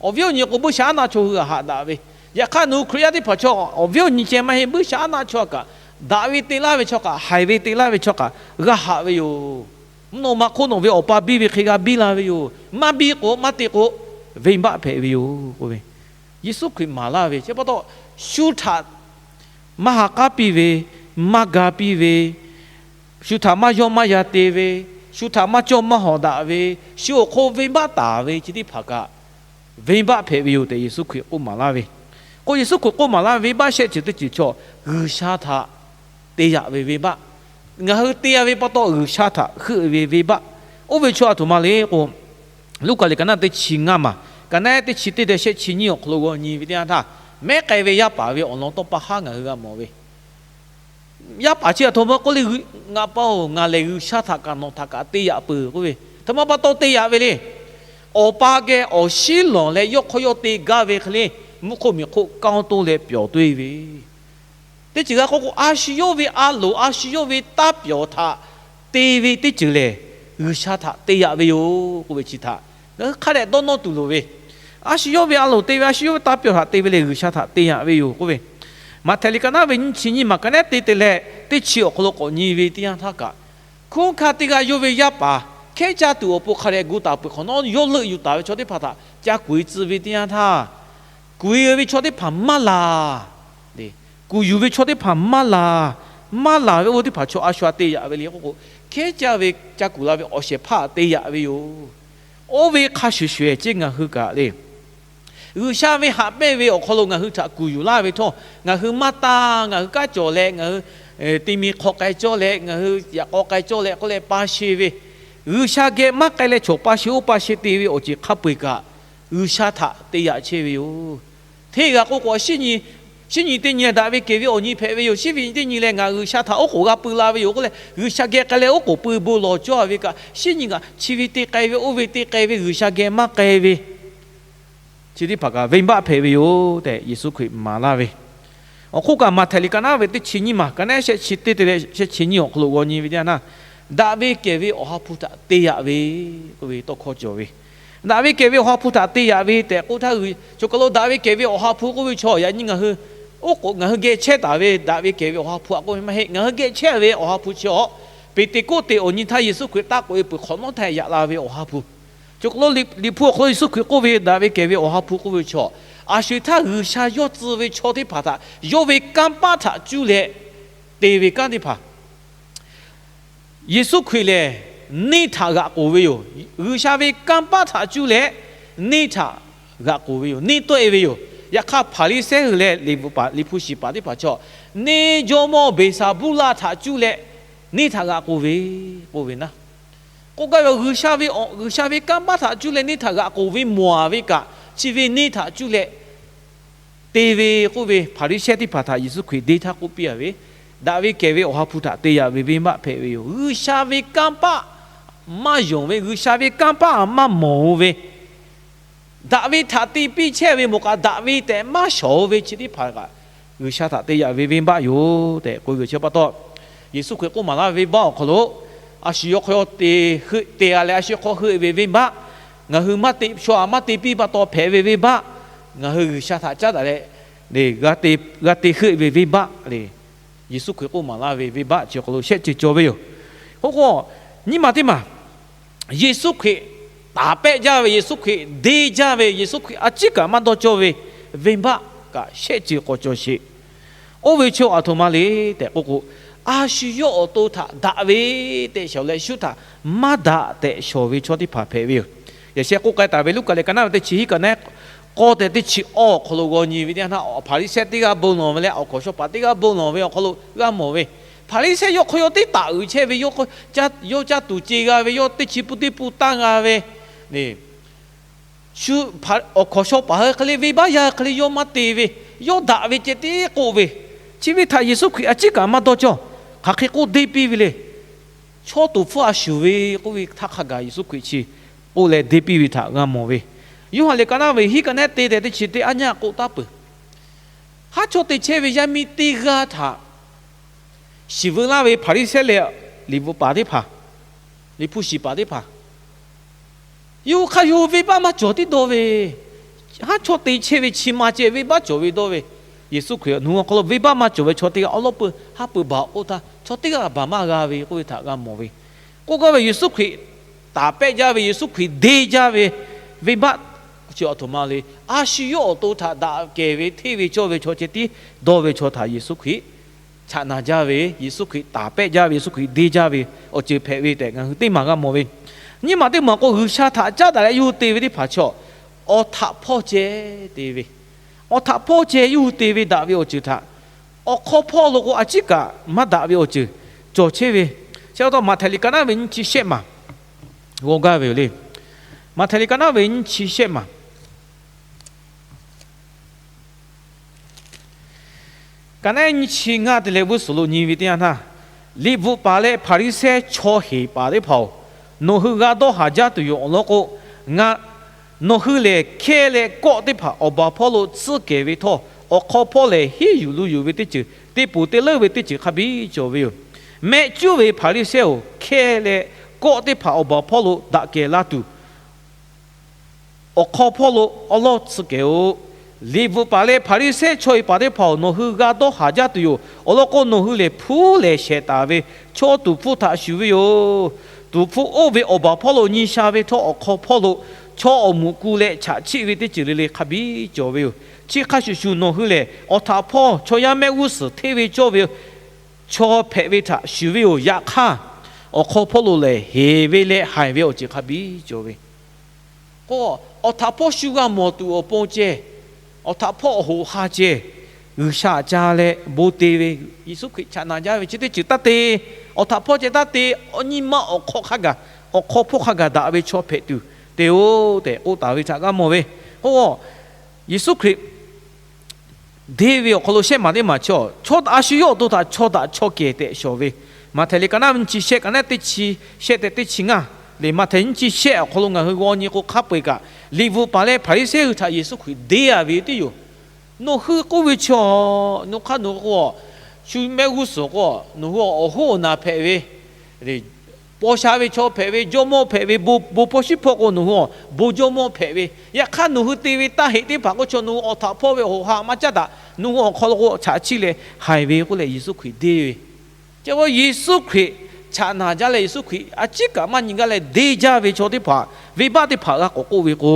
awˬ viˉ awˬ nyi k'o buiˇshaˆaˉnaˆ chaw hui haꞈ daꞈ ve, yaꞈ hk'aˇ nawˬ hui Hkriꞈ yaˇ teˇ hpaˍ chaw awˬ viˉ awˬ nyi ceh maˇ heˆ, buiˇshaˆaˉnaˆ chaw kaꞈ daꞈ ve te laˇ ve chaw kaꞈ, haiˬ ve te laˇ ve chaw kaꞈ g'a haꞈ ve yoˬ. Mvuhˇ naw ma hk'oˆ nawˬ ve Awˬ pa biˇ ve hk'e g'a biˇ la ve yoˬ. Maˇ biˇ k'o maˇ te k'o, venˇbaˆ hpehꞈ ve yoˬ k'oˆ ve, Yeˍsuˆ Hkriꞈ maˍ laˇ ve chi pa taw, shu htaꞈ maˇ ha k'aˉ piˇ ve, maˇ ga piˇ ve, shu htaꞈ maˇ yawˇ maˇ yan te ve, shu htaꞈ maˇ cawˇ maˇ hawˍ daꞈ ve, shu awˬ hk'oˆ venˇbaˆ taˍ ve chi teˇ hpaˍ kaꞈ, venˇbaˆ hpehꞈ ve yoˬ tehꞈ Yeˍsuˆ Hkriꞈ k'oˆ maˍ laˇ ve. K'o Yeˍsuˆ Hkriꞈ k'oˆ maˍ laˇ ve venˇbaˆ shehˆ ceuˬ teˇ ceuˬ chaw G'uiˬsha htaꞈ te yaꞈ ve venˇbaˆ, ngaˬ hui te yaꞈ ve pa taw G'uiˬsha htaꞈ heuˆ ve venˇbaˆ, oˇ ve chaw a htoꞈ ma le k'o, Luˉkaꞈ liꞈ ka naˉ teˇ chi ngaˇ maˬ ka naˉ teˇ chi teˇ tehꞈ shehˆ chi nyiˇ awˬ hk'aw lo g'aw nyi ve teˇ yanˇ htaˇ, mehˉ k'ai ve yaˇ paˍ ve awˬ lawn tawˇ pa haˉ ngaˬ hui g'a mawˬ ve, yaˇ paˍ chi a htoꞈ ma k'oˆ le, Ngaˬ pa-oˬ, ngaˬ lehˬ G'uiˬsha htaꞈ kaꞈ nawˬ htaꞈ kaꞈ te yaꞈ peuˬ k'oˆ ve, htoꞈ ma pa taw te yaꞈ ve le. Awˬ pa geh awˬ shiˉ lawˬ leh yawˇ hk'aw yawˇ te gaˇ ve hk'e le, mvuhˇ hk'oˆ miˬ hk'oˆ kanˇ toˇ leh pyawˬ toˇ-e ve, teˇ ceuˬ g'a k'oˆ k'o, a shu yawˇ ve a loˍ a shu yawˇ ve taˇ pyawˬ htaꞈ te ve teˇ ceuˬ lehˬ, G'uiˬsha htaꞈ te yaꞈ ve yoˬ k'oˆ ve chi htaꞈ ngaˬ hui hk'a dehꞈ dawˇ nawˇ tuˬ loˍ ve. A shu yawˇ ve a loˍ te ve, a shu yawˇ ve taˇ pyawˬ htaꞈ te ve lehˬ, G'uiˬsha htaꞈ te yaꞈ ve yoˬ k'oˆ ve, Maꞈhtehˍ liꞈ ka naˉ ve nyiˇ chi nyiˇ maˬ ka naˉ te te leh teˇ chi awˬ hk'aw lo k'awꞈ nyi ve teˇ yanˇ htaˇ kaꞈ, hkunˉ hkanˇ teˇ g'aˇ yawˇ ve yaˇ paˍ hkehˉ caˇ tuˬ awˬ pon hk'a dehꞈ gu taˍ peuˬ hk'awꞈ nawˉ, yawˇ leuˆ yuˬ taˍ ve chaw teˇ hpaˍ htaꞈ ca kuˬ e tcuh ve teˇ yanˇ htaˇ, kuˬ e ve chaw teˇ hpaˍ maˇ laˬ, kuˬ yuˬ ve chaw teˇ hpaˍ maˇ laˬ, maˇ laˬ ve oˇ ve teˇ hpaˍ chaw a shu a te yaꞈ ve le k'oˆ k'o, hkehˉ caˇ ve ca kuˬ la ve awˬ shehˍ hpaˇ te yaꞈ ve yoˬ. Oˇ ve hk'a shuˍ shuˍ-ehˍ ceˇ ngaˬ hui kaꞈ le, G'uiˬsha ve haꞈ pehnˇ ve awˬ hk'aw lo ngaˬ hui htaꞈ kuˬ yuˬ laˇ ve htawˇ, ngaˬ hui maˇ taˇ, ngaˬ hui kanˉ cawˬ leh, ngaˬ hui te mi hk'aw k'ai cawˇ leh, ngaˬ hui yaꞈ k'aw k'ai cawˇ leh k'oˆ leh pa sheˍ ve, G'uiˬsha geh maˇ k'ai leh chaw pa sheˍ oˇ pa sheˍ te ve awˬ ceuˬ hk'a peu-eˬ kaꞈ, G'uiˬsha htaꞈ te yaꞈ chehˇ ve yoˬ. Hteˇ g'a k'oˆ k'o, shinˉ nyi teˇ nyi daꞈ ve kehˬ ve awˬ nyi hpehꞈ ve yoˬ. Shinˉ ve teˇ nyi leh ngaˬ G'uiˬsha htaꞈ oˉ k'oˍ g'a pui la ve yoˬ k'oˆ leh, G'uiˬsha geh k'ai leh oˉ k'oˍ pui bon lawˬ cawˇ ve kaꞈ, shinˉ nyi kaꞈ chi ve te k'ai ve, oˇ ve te k'ai ve, G'uiˬsha geh maˇ k'ai ve chi teˇ hpaˍ kaꞈ venˇbaˆ hpehꞈ ve yoˬ tehꞈ Yeˍsuˆ Hkriꞈ maˍ laˇ ve. Awˬ hk'oˆ kaꞈ, Maꞈhtehˍ liꞈ ka naˉ ve teˇ chi nyiˇ maˬ, ka naˉ shehˆ chi teˇ te leh shehˆ chi nyiˇ awˬ hk'aw lo g'aw nyi ve teˇ yanˇ, daꞈ ve kehˬ ve Awˬ ha hpu htaꞈ te yaꞈ ve k'oˆ ve tawˇ hkawˇ cawˬ ve. Daꞈ ve kehˬ ve Awˬ ha hpu htaꞈ te yaꞈ ve tehꞈ k'oˆ htaˇ, chaw kaˬ lo daꞈ ve kehˬ ve Awˬ ha hpu k'oˆ ve chaw yaꞈ nyi ngaˬ hui oˉ k'oˍ ngaˬ hui geh chehˇ taˍ ve daꞈ ve kehˬ ve Awˬ ha hpu aꞈ k'oˆ ve maˇ heˆ. Ngaˬ hui geh chehˇ ve Awˬ ha hpu chi awˬ, Peˍteˍkoˆteˍ awˬ nyi htaˇ Yeˍsuˆ Hkriꞈ taˇ k'oꞈ-e peuˬ hk'awꞈ nawˉ htaˇ yaꞈ la ve Awˬ ha hpu. Chaw kaˬ lo Liꞈ hpu awˬ hk'aw lo Yeˍsuˆ Hkriꞈ k'oˆ ve daꞈ ve kehˬ ve Awˬ ha hpu k'oˆ ve chaw, a sho htaˇ G'uiˬsha yawˇ tcuh ve chaw teˇ hpaˍ htaꞈ yawˇ ve kanˇ paˆ htaꞈ cuˇ leh te ve kanˉ teˇ hpaˍ Yeˍsuˆ Hkriꞈ lehˬ, neˇ htaꞈ g'aꞈ k'oˍ ve yoˬ. G'uiˬsha ve kanˇ paˆ htaꞈ cuˇ leh neˇ htaꞈ g'aꞈ k'oˍ ve yoˬ. Neˇ tawˆ-e ve yoˬ. Yaꞈ hk'aˇ, Hpaˍriˍsehˇ hui leh Liꞈ hpu shiˍ paˍ teˇ hpaˍ chaw, neˇ jawˇmawˇ Beˍsaˍbuˇlaˆ htaꞈ cuˇ leh neˇ htaꞈ g'aꞈ k'oˍ ve k'oˆ ve naˉ. K'oˆ gaˇ ve, G'uiˬsha ve kanˇ paˆ htaꞈ cuˇ leh neˇ htaꞈ g'aꞈ k'oˍ ve mawˬ-a ve kaꞈ, chi ve neˇ htaꞈ cuˇ leh te ve k'oˆ ve Hpaˍriˍsehˇ teˇ hpaˍ htaꞈ Yeˍsuˆ Hkriꞈ deˇ htaˇ k'oˆ piˇ-a ve, daꞈ ve kehˬ ve Awˬ ha hpu htaꞈ te yaꞈ ve venˇbaˆ hpehꞈ ve yoˬ. G'uiˬsha ve kanˇ paˆ maˇ yonˍ ve, G'uiˬsha ve kanˇ paˆ maˇ mawˬ-o ve, daꞈ ve htaꞈ te piˇ chehˇ ve mawˬ kaꞈ daꞈ ve tehꞈ maˇ shawˍ-o ve chi teˇ hpaˍ kaꞈ, G'uiˬsha htaꞈ te yaꞈ ve venˇbaˆ yoˬ tehꞈ k'oˆ ve chi pa taw, Yeˍsuˆ Hkriꞈ k'oˆ maˍ laˇ ve venˇbaˆ awˬ hk'aw lo, a shu yawˇ hk'aw yawˇ te, te-a leh a shu hk'aw heuˆ ve venˇbaˆ, ngaˬ hui maˇ te, chaw-a maˇ te piˇ pa taw hpehꞈ ve venˇbaˆ, ngaˬ hui G'uiˬsha htaꞈ caˉ daꞈ leh g'a te heuˆ ve venˇbaˆ le. Yeˍsuˆ Hkriꞈ k'oˆ maˍ laˇ ve venˇbaˆ chi awˬ hk'aw lo shehˆ ceuˬ cawˬ ve yoˬ. K'oˆ k'o, nyiˇ maˬ teˇ maˬ, Yeˍsuˆ Hkriꞈ taˍ pehˆ jaˇ ve, Yeˍsuˆ Hkriꞈ deˇ jaˇ ve, Yeˍsuˆ Hkriꞈ a ciˉ kaꞈ maˇ dawˇ cawˇ ve venˇbaˆ kaꞈ shehˆ ceuˬ k'awꞈ cawˬ sheˍ. Oˇ ve chi aˬ htoꞈ ma le tehꞈ k'oˆ k'o, a shu yawˇ awˬ to htaꞈ daꞈ ve tehꞈ shawˍ leh shu htaꞈ maˇ daꞈ tehꞈ shawˍ ve chaw teˇ hpaˍ hpehꞈ ve yoˬ. Yaꞈ sheh k'oˆ k'ai taˍ ve Luˉkaꞈ leh ka naˉ ve teˇ chi hiˉ ka naˉ k'awˇ tehꞈ teˇ chi awˇ awˬ hk'aw lo g'aw nyi ve teˇ yanˇ htaˇ, Hpaˍriˍsehˇ teˇ g'aˇ bon lawˬ ve leh awˬ hkawnˍ shaw paˍ teˇ g'aˇ bon lawˬ ve awˬ hk'aw lo g'a mawˬ ve, Hpaˍriˍsehˇ yawˇ hk'aw yawˇ teˇ taˍ uiˍ chehˇ ve, yawˇ yawˇ caˇ tuˬ ce g'a ve, yawˇ teˇ chi pun teˇ pun tanˇ g'a ve, shu awˬ hkawnˍ shaw paˍ hui hk'e le, venˇbaˆ yaˇ hui hk'e le yawˇ maˇ te ve, yawˇ daꞈ ve ceh tiˉ k'oˆ ve, chi ve htaꞈ Yeˍsuˆ Hkriꞈ a ciˉ kaꞈ maˇ dawˇ cawˇ. Hk'aˬ hk'e k'oˆ deˇ piˇ ve le. Chaw tuˍ hpfuhˇ a shuˍ ve k'oˆ ve htaˇ hk'a gaˬ Yeˍsuˆ Hkriꞈ chi k'oˆ leh deˇ piˇ ve htaꞈ g'a mawˬ ve, Yoˇhanˬ leh ka naˉ ve hiˉ ka naˉ te tehꞈ teˇ chi teˇ aˉ nyaˇ k'oˆ taˉ peuˬ. Haˉ chawˇ te chehˇ ve yaˇ miˇ teˇ g'aˇ htaꞈ shiˍ veu laˇ ve Hpaˍriˍsehˇ leh liꞈ bvuhꞈ paˍ teˇ hpaˍ, liꞈ hpu shiˍ paˍ teˇ hpaˍ, yawˇ hui hk'a yawˇ hui venˇbaˆ maˇ cawˬ tiˉ dawˇ ve, haˉ chawˇ te chehˇ ve chi ma ceh venˇbaˆ cawˬ ve dawˇ ve, Yeˍsuˆ Hkriꞈ nawˬ hui awˬ hk'aw lo venˇbaˆ maˇ cawˬ ve chaw teˇ g'aˇ awˉ lawˉ peuˬ haˉ peuˬ baˬ k'oˆ htaˇ, chaw teˇ g'aˇ kaꞈ baˬ maˇ g'a ve k'oˆ ve htaꞈ g'a mawˬ ve, k'oˆ gaˇ ve Yeˍsuˆ Hkriꞈ taˍ pehˆ jaˇ ve, Yeˍsuˆ Hkriꞈ deˇ jaˇ ve venˇbaˆ chi awˬ htoꞈ ma le. A shu yawˇ awˬ to htaꞈ daꞈ kehˬ ve hteˇ ve cawˇ ve chaw ceh tiˉ dawˇ ve chaw htaꞈ Yeˍsuˆ Hkriꞈ chaꞈ na jaˇ ve, Yeˍsuˆ Hkriꞈ taˍ pehˆ jaˇ ve, Yeˍsuˆ Hkriꞈ deˇ jaˇ ve awˬ ceuˬ hpehꞈ ve tehꞈ ngaˬ hui teˇ maˬ g'a mawˬ ve. Nyiˇ maˬ teˇ maˬ k'o, G'uiˬsha htaꞈ caˉ daꞈ leh yawˇ hui te ve teˇ hpaˍ chaw, awˬ htaꞈ hpawˇ ceh te ve, awˬ htaꞈ hpawˇ ceh yawˇ hui te ve daꞈ ve awˬ ceuˬ htaꞈ awˬ hk'aw hpawˇ lo k'o a ciˉ kaꞈ maˇ daꞈ ve awˬ ceuˬ cawˬ chehˇ ve. Chi pa taw Maꞈhtehˍ liꞈ ka naˉ ve nyiˇ chi shehˆ maˬ g'aw gaˇ ve yoˬ le. Maꞈhtehˍ liꞈ ka naˉ ve nyiˇ chi shehˆ maˬ ka naˉ nyiˇ chi ngaˇ te leh g'uˇ suhˍ lo nyi ve teˇ yanˇ htaˇ, liꞈ bvuhꞈ paˍ leh Hpaˍriˍsehˇ chaw heˍ paˍ teˇ hpaˍ-oˬ, nawˬ hui g'a dawˇ haˍ jaˇ tuˬ yoˬ. Awˬ lawn k'o, nawˬ hui lehˬ hkehˇ leh kawˆ teˇ hpaˍ awˬ baˬ hpawˇ lo tsuhˇ kehˬ ve htawˇ, awˬ hk'aw hpawˇ lehˬ hiˉ yuˬ lo yuˬ ve teˇ ceuˬ, teˇ poˬ teˇ leuˉ ve teˇ ceuˬ hk'a biˇ cawˬ ve yoˬ. Mehˆ cuˉ ve Hpaˍriˍsehˇ-oˬ, hkehˇ leh kawˆ teˇ hpaˍ awˬ baˬ hpawˇ lo daꞈ kehˬ la tuˬ, awˬ hk'aw hpawˇ lo awˉ lawˉ tsuhˇ kehˬ-oˬ. Liꞈ bvuhꞈ paˍ leh Hpaˍriˍsehˇ chaw heˍ paˍ teˇ hpaˍ-oˬ, nawˬ hui g'a dawˇ haˍ jaˇ tuˬ yoˬ. Awˬ lawn k'o, nawˬ hui lehˬ hpuˉ lehˍ shehˍ taˍ ve chaw tuˍ hpfuhˇ htaꞈ shuˍ ve yoˬ. Tuˍ hpfuhˇ oˇ ve awˬ baˬ hpawˇ lo nyi sha ve htawˇ, awˬ hk'aw hpawˇ lo chaw awˬ muꞈ ku leh chaꞈ chiˆ ve teˇ ceuˬ le le hk'a biˇ cawˬ ve yoˬ. Chi hk'a shuˍ shuˍ, nawˬ hui lehˬ awˬ htaꞈ hpawˇ chaw yaˇ mehˆ g'uˇ suhˍ hteˇ ve cawˇ ve chaw hpehꞈ ve htaꞈ shuˍ ve yoˬ. Yaꞈ hk'aˇ, awˬ hk'aw hpawˇ lo lehˬ heˍ ve leh haiˬ ve awˬ ceuˬ hk'a biˇ cawˬ ve k'o, awˬ htaꞈ hpawˇ shu g'a mawˬ tuˬ awˬ pon ceh, Awˬ htaꞈ hpawˇ awˬ hoꞈ ha ceh G'uiˬsha ca leh bon te ve, Yeˍsuˆ Hkriꞈ chaꞈ naˍ jaˇ ve chi teˇ ceuˬ taˇ te. Awˬ htaꞈ hpawˇ ceh taˇ te. Awˬ nyi ma awˬ hk'aw hk'a gaˬ, awˬ hk'aw hpawˇ hk'a gaˬ daꞈ ve chaw hpehꞈ tuˬ te-oˬ tehꞈ k'oˆ taˍ ve htaꞈ g'a mawˬ ve. K'o, Yeˍsuˆ Hkriꞈ deˇ ve awˬ hk'aw lo shehˆ maˬ teˇ maˬ chi, chaw, a shu yawˇ awˬ to htaꞈ chaw daꞈ chaw kehˬ tehꞈ shawˍ ve, Maꞈhtehˍ liꞈ ka naˉ nyiˇ chi shehˆ, ka naˉ teˇ chi shehˆ tehꞈ teˇ chi ngaˇ le. Maꞈhtehˍ nyiˇ chi shehˆ awˬ hk'aw lo ngaˬ hui g'aw nyi k'o, hk'a peu-eˬ kaꞈ liꞈ bvuhꞈ paˍ leh Hpaˍriˍsehˇ hui htaꞈ Yeˍsuˆ Hkriꞈ deˇ a ve teˇ yoˬ. Nawˬ hui k'oˆ ve chi, nawˬ hk'aˇ nawˬ hui k'o, shu mehˆ g'uˇ suhˍ k'o, nawˬ hui awˬ hoˉ awˬ naˬ hpehꞈ ve, paw sha ve chaw hpehꞈ ve, jawˇmawˇ hpehꞈ ve, bon hpawˇ shiˉ hpawˇ k'o nawˬ hui bon jawˇmawˇ hpehꞈ ve, yaꞈ hk'aˇ nawˬ hui te ve taˇ heꞈ teˇ hpaˍ k'o chaw nawˬ hui awˬ htaꞈ hpawˇ ve awˬ hoꞈ ha maˇ caˉ daꞈ, nawˬ hui awˬ hk'aw lo k'o chaꞈ chiˇ leh haiˬ ve k'oˆ leh Yeˍsuˆ Hkriꞈ deˇ ve. Chi k'o Yeˍsuˆ Hkriꞈ chaꞈ naˍ jaˇ leh Yeˍsuˆ Hkriꞈ a ciˉ kaꞈ maˇ nyi gaˇ leh deˇ jaˇ ve chaw teˇ hpaˍ, venˇbaˆ teˇ hpaˍ g'a k'awꞈ k'oˆ ve k'o,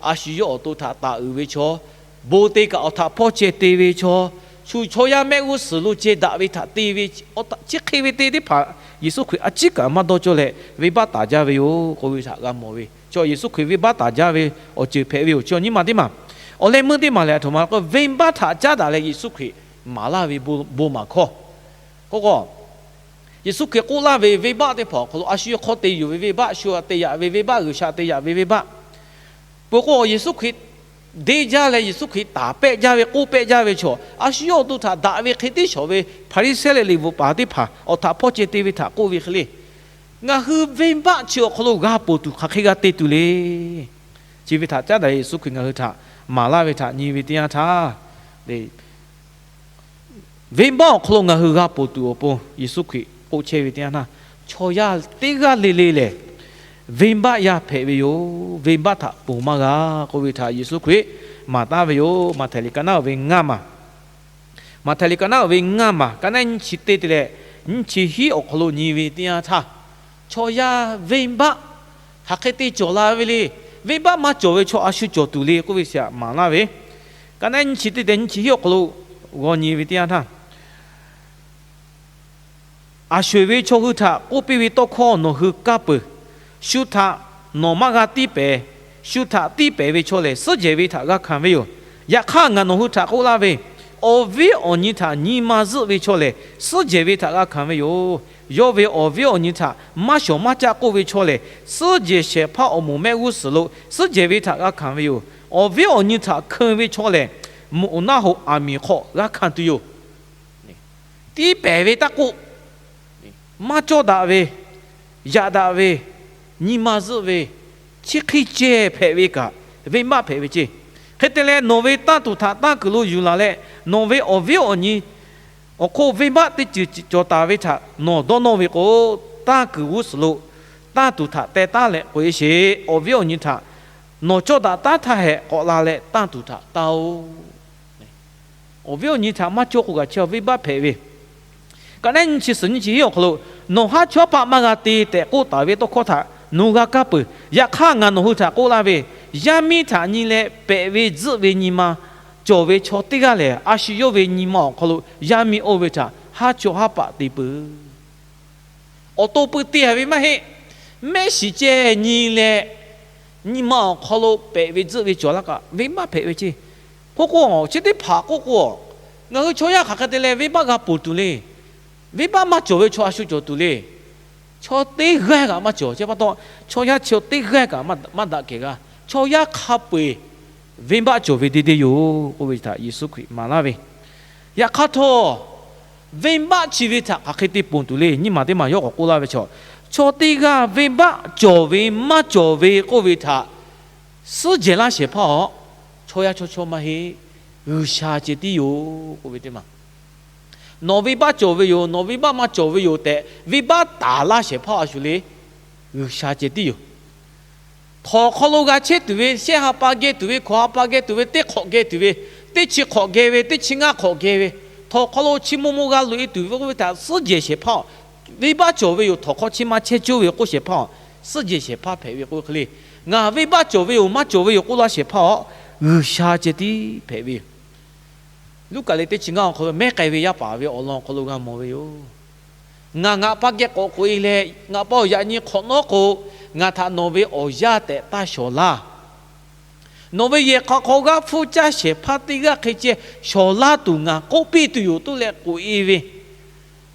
a shu yawˇ awˬ to htaꞈ taˍ uiˍ ve chaw, bon te kaꞈ awˬ htaꞈ hpawˇ ceh te ve chaw, shu chaw yaˇ mehˆ g'uˇ suhˍ lo ceh daꞈ ve htaꞈ te ve, chi hk'e ve te teˇ hpaˍ Yeˍsuˆ Hkriꞈ a ciˉ kaꞈ maˇ dawˇ cawˇ leh venˇbaˆ taˍ jaˇ ve yoˬ k'oˆ ve htaꞈ g'a mawˬ ve. Chi Yeˍsuˆ Hkriꞈ venˇbaˆ taˍ jaˇ ve awˬ ceuˬ hpehꞈ ve yoˬ. Chi awˬ nyi ma teˇ maˬ, awˬ leh meuˇ teˇ maˬ lehˬ, a htoꞈ ma k'o venˇbaˆ htaꞈ caˉ daꞈ leh Yeˍsuˆ Hkriꞈ maˍ laˇ ve bon maˍ hkawˇ k'o k'o, Yeˍsuˆ Hkriꞈ k'oˆ laˇ ve venˇbaˆ teˇ hpaˍ awˬ hk'aw lo a shu yawˇ hk'aw te yuˬ ve venˇbaˆ, shu te yaꞈ ve venˇbaˆ, G'uiˬsha te yaꞈ ve venˇbaˆ, peuˬ k'o Yeˍsuˆ Hkriꞈ deˇ jaˇ leh Yeˍsuˆ Hkriꞈ taˍ pehˆ jaˇ ve, k'oˆ pehˆ jaˇ ve chaw, a shu yawˇ awˬ to htaꞈ daꞈ ve hk'e teˇ shawˍ ve Hpaˍriˍsehˇ leh liꞈ bvuhꞈ paˍ teˇ hpaˍ awˬ htaꞈ hpawˇ ceh te ve htaꞈ k'oˆ ve hk'e le, ngaˬ hui venˇbaˆ chi awˬ hk'aw lo g'a ponˬ tuˬ hk'aˬ hk'e g'a te tuˬ le. Chi ve htaꞈ caˉ daꞈ Yeˍsuˆ Hkriꞈ ngaˬ hui htaꞈ maˍ laˇ ve htaꞈ nyi ve teˇ yanˇ htaˇ, venˇbaˆ awˬ hk'aw lo ngaˬ hui g'a ponˬ tuˬ awˬ pon Yeˍsuˆ Hkriꞈ k'oˆ chehˇ ve teˇ yanˇ htaˇ, chaw yaˇ teˇ g'aˇ le le lehˬ venˇbaˆ yaˇ hpehꞈ ve yoˬ. Venˇbaˆ htaꞈ ponˬ maˇ g'a k'oˆ ve htaꞈ Yeˍsuˆ Hkriꞈ maˍ taˍ ve yoˬ. Maꞈhtehˍ liꞈ ka naˉ uiˍ ve ngaˇ maˬ, Maꞈhtehˍ liꞈ ka naˉ uiˍ ve ngaˇ maˬ, ka naˉ nyiˇ chi teˇ te leh nyiˇ chi hiˉ awˬ hk'aw lo nyi ve teˇ yanˇ htaˇ, chaw yaˇ venˇbaˆ hk'aˬ hk'e te cawˬ la ve le. Venˇbaˆ maˇ cawˬ ve chaw a shu cawˬ tuˬ le k'oˆ ve htaꞈ maˍ laˇ ve, ka naˉ nyiˇ chi teˇ te nyiˇ chi hiˉ awˬ hk'aw lo g'aw nyi ve teˇ yanˇ htaˇ, aˬ sho-eˬ ve chaw hui htaꞈ k'oˆ piˇ ve tawˇ hkawˇ nawˬ hui kaˇ peuˬ. Shu htaꞈ nawˬ maˇ g'a tiˇ pehˍ. Shu htaꞈ tiˇ pehˍ ve chaw lehˬ, suhˉ jehˬ ve htaꞈ g'a hkanˍ ve yoˬ. Yaꞈ hk'aˇ, ngaˬ nawˬ hui htaꞈ k'oˆ laˇ ve, awˬ viˉ awˬ nyi htaꞈ nyi ma zuhˆ ve chaw lehˬ, suhˉ jehˬ ve htaꞈ g'a hkanˍ ve yoˬ. Yawˇ ve awˬ viˉ awˬ nyi htaꞈ maˇ shawˍ maˇ caˆ k'oˆ ve chaw lehˬ, suhˉ jehˬ shehˍ hpaˇ awˬ moˍ mehˆ g'uˇ suhˍ lo suhˉ jehˬ ve htaꞈ g'a hkanˍ ve yoˬ. Awˬ viˉ awˬ nyi htaꞈ hkanˍ ve chaw lehˬ, moˍ naˆ hoꞈ aˬ miˍ hk'aw g'a hkanˍ tuˬ yoˬ. Tiˇ pehˍ ve taˇ k'oˆ, maˇ cawˇ daꞈ ve, yaꞈ daꞈ ve, nyi ma zuhˆ ve, chi hk'e ceh hpehꞈ ve kaꞈ, venˇbaˆ hpehꞈ ve ceˇ. Hk'e te leh, nawˬ ve tanˇ tuˬ htaꞈ tanˇ kuiˬ lo yuˬ laˬ leh, nawˬ ve awˬ viˉ awˬ nyi awˬ hk'oˆ venˇbaˆ teˇ ceuˬ cawˬ taˍ ve htaꞈ nawˬ dawˇ nawˇ ve k'o, tanˇ kuiˬ g'uˇ suhˍ lo tanˇ tuˬ htaꞈ teh taˉ leh k'oꞈ-e sheˍ. Awˬ viˉ awˬ nyi htaꞈ nawˬ cawˇ daꞈ taˉ htaˇ hehꞈ k'awꞈ la leh tanˇ tuˬ htaꞈ tanˇ-oˆ. Awˬ viˉ awˬ nyi htaꞈ maˇ cawˇ k'o kaꞈ, chi awˬ venˇbaˆ hpehꞈ ve. Ka naˉ nyiˇ chi suhˍ nyiˇ chi hiˉ awˬ hk'aw lo, nawˬ haˉ chaw haˉ paˆ maˇ g'a te tehꞈ k'oˆ taˍ ve tawˇ hkawˇ htaꞈ nawˬ g'a kaˇ peuˬ. Yaꞈ hk'aˇ, ngaˬ nawˬ hui htaꞈ k'oˆ laˇ ve, yaˇ miˇ htaꞈ nyi leh pehꞈ ve tzuhˆ ve nyi ma cawˬ ve chaw teˇ g'aˇ lehˬ, a shu yawˇ ve nyi ma awˬ hk'aw lo yaˇ miˇ oˇ ve htaꞈ haˉ chaw haˉ paˆ te peuˬ. Awˬ to pui te-a ve maˇ heˆ. Mehˆ shiˍ ceh nyi leh, nyi ma awˬ hk'aw lo pehꞈ ve tzuhˆ ve cawˬ laˇ kaꞈ, venˇbaˆ hpehꞈ ve ceˇ. K'oˆ k'o, chi teˇ hpaˍ k'oˆ k'o, ngaˬ hui chaw yaˇ hk'aˬ hk'e te leh venˇbaˆ g'a ponˬ tuˬ le. Venˇbaˆ maˇ cawˬ ve chaw a shu cawˬ tuˬ le. Chaw teˇ g'aˇ kaꞈ maˇ cawˬ. Chi pa taw, chaw yaˇ chi teˇ g'aˇ kaꞈ maˇ daꞈ kehˬ g'a. Chaw yaˇ hk'a peu-eˬ venˇbaˆ cawˬ ve deˇ deˇ yoˬ k'oˆ ve htaꞈ Yeˍsuˆ Hkriꞈ maˍ laˇ ve. Yaꞈ hk'aˇ htawˇ, venˇbaˆ chi ve htaꞈ hk'aˬ hk'e te ponˬ tuˬ le. Nyiˇ maˬ teˇ maˬ yawˇ k'awꞈ k'oˆ laˇ ve chaw, chaw teˇ g'aˇ venˇbaˆ cawˬ ve maˇ cawˬ ve k'oˆ ve htaꞈ suhˉ jehˬ laˇ shehˍ hpaˇ-aˬ, chaw yaˇ chaw chaw maˇ heˆ, G'uiˬsha ceh tiˉ yoˬ k'oˆ ve teˇ maˬ. Nawˬ venˇbaˆ cawˬ ve yoˬ, nawˬ venˇbaˆ maˇ cawˬ ve yoˬ tehꞈ venˇbaˆ taˍ laˇ shehˍ hpaˇ a shu le, G'uiˬsha ceh tiˉ yoˬ. Htawnˍ hk'aw lo g'a chehˇ tuˬ ve, shehˆ ha pa geh tuˬ ve, hkawꞈ ha pa geh tuˬ ve, teˇ hk'awꞈ geh tuˬ ve, teˇ chi hk'awꞈ geh ve, teˇ chi ngaˇ hk'awꞈ geh ve, htawnˍ hk'aw lo chi maw maw g'a loꞈ-e tuˬ ve k'oˆ ve htaꞈ suhˉ jehˬ shehˍ hpaˇ-aˬ, venˇbaˆ cawˬ ve yoˬ, htawnˍ hk'aw chi ma chehˇ coˇ ve k'oˆ shehˍ hpaˇ-aˬ, suhˉ jehˬ shehˍ hpaˇ hpehꞈ ve k'oˆ ve hk'e le. Ngaˬ venˇbaˆ cawˬ ve yoˬ, maˇ cawˬ ve yoˬ k'oˆ laˇ shehˍ hpaˇ-aˬ, G'uiˬsha ceh tiˉ hpehꞈ ve yoˬ. Luˉkaꞈ liꞈ teˇ chi ngaˇ awˬ hk'aw lo mehˉ k'ai ve yaˇ paˍ ve awˬ lawn awˬ hk'aw lo g'a mawˬ ve yoˬ. Ngaˬ ngaˬ pa geh k'awꞈ k'oꞈ-e leh, ngaˬ pa-oˬ, yaꞈ nyi hk'awꞈ nawˉ k'o, ngaˬ htaꞈ nawˬ ve awˬ yaˇ tehꞈ taˇ shawˍ laˇ. Nawˬ ve yehˬ hk'aw hk'aw g'aˇ hpfuhˇ caˇ shehˍ hpaˇ teˇ g'aˇ hk'e ceh shawˍ laˇ tuˬ ngaˬ k'oˆ piˇ tuˬ yoˬ tuˬ leh k'oꞈ e ve,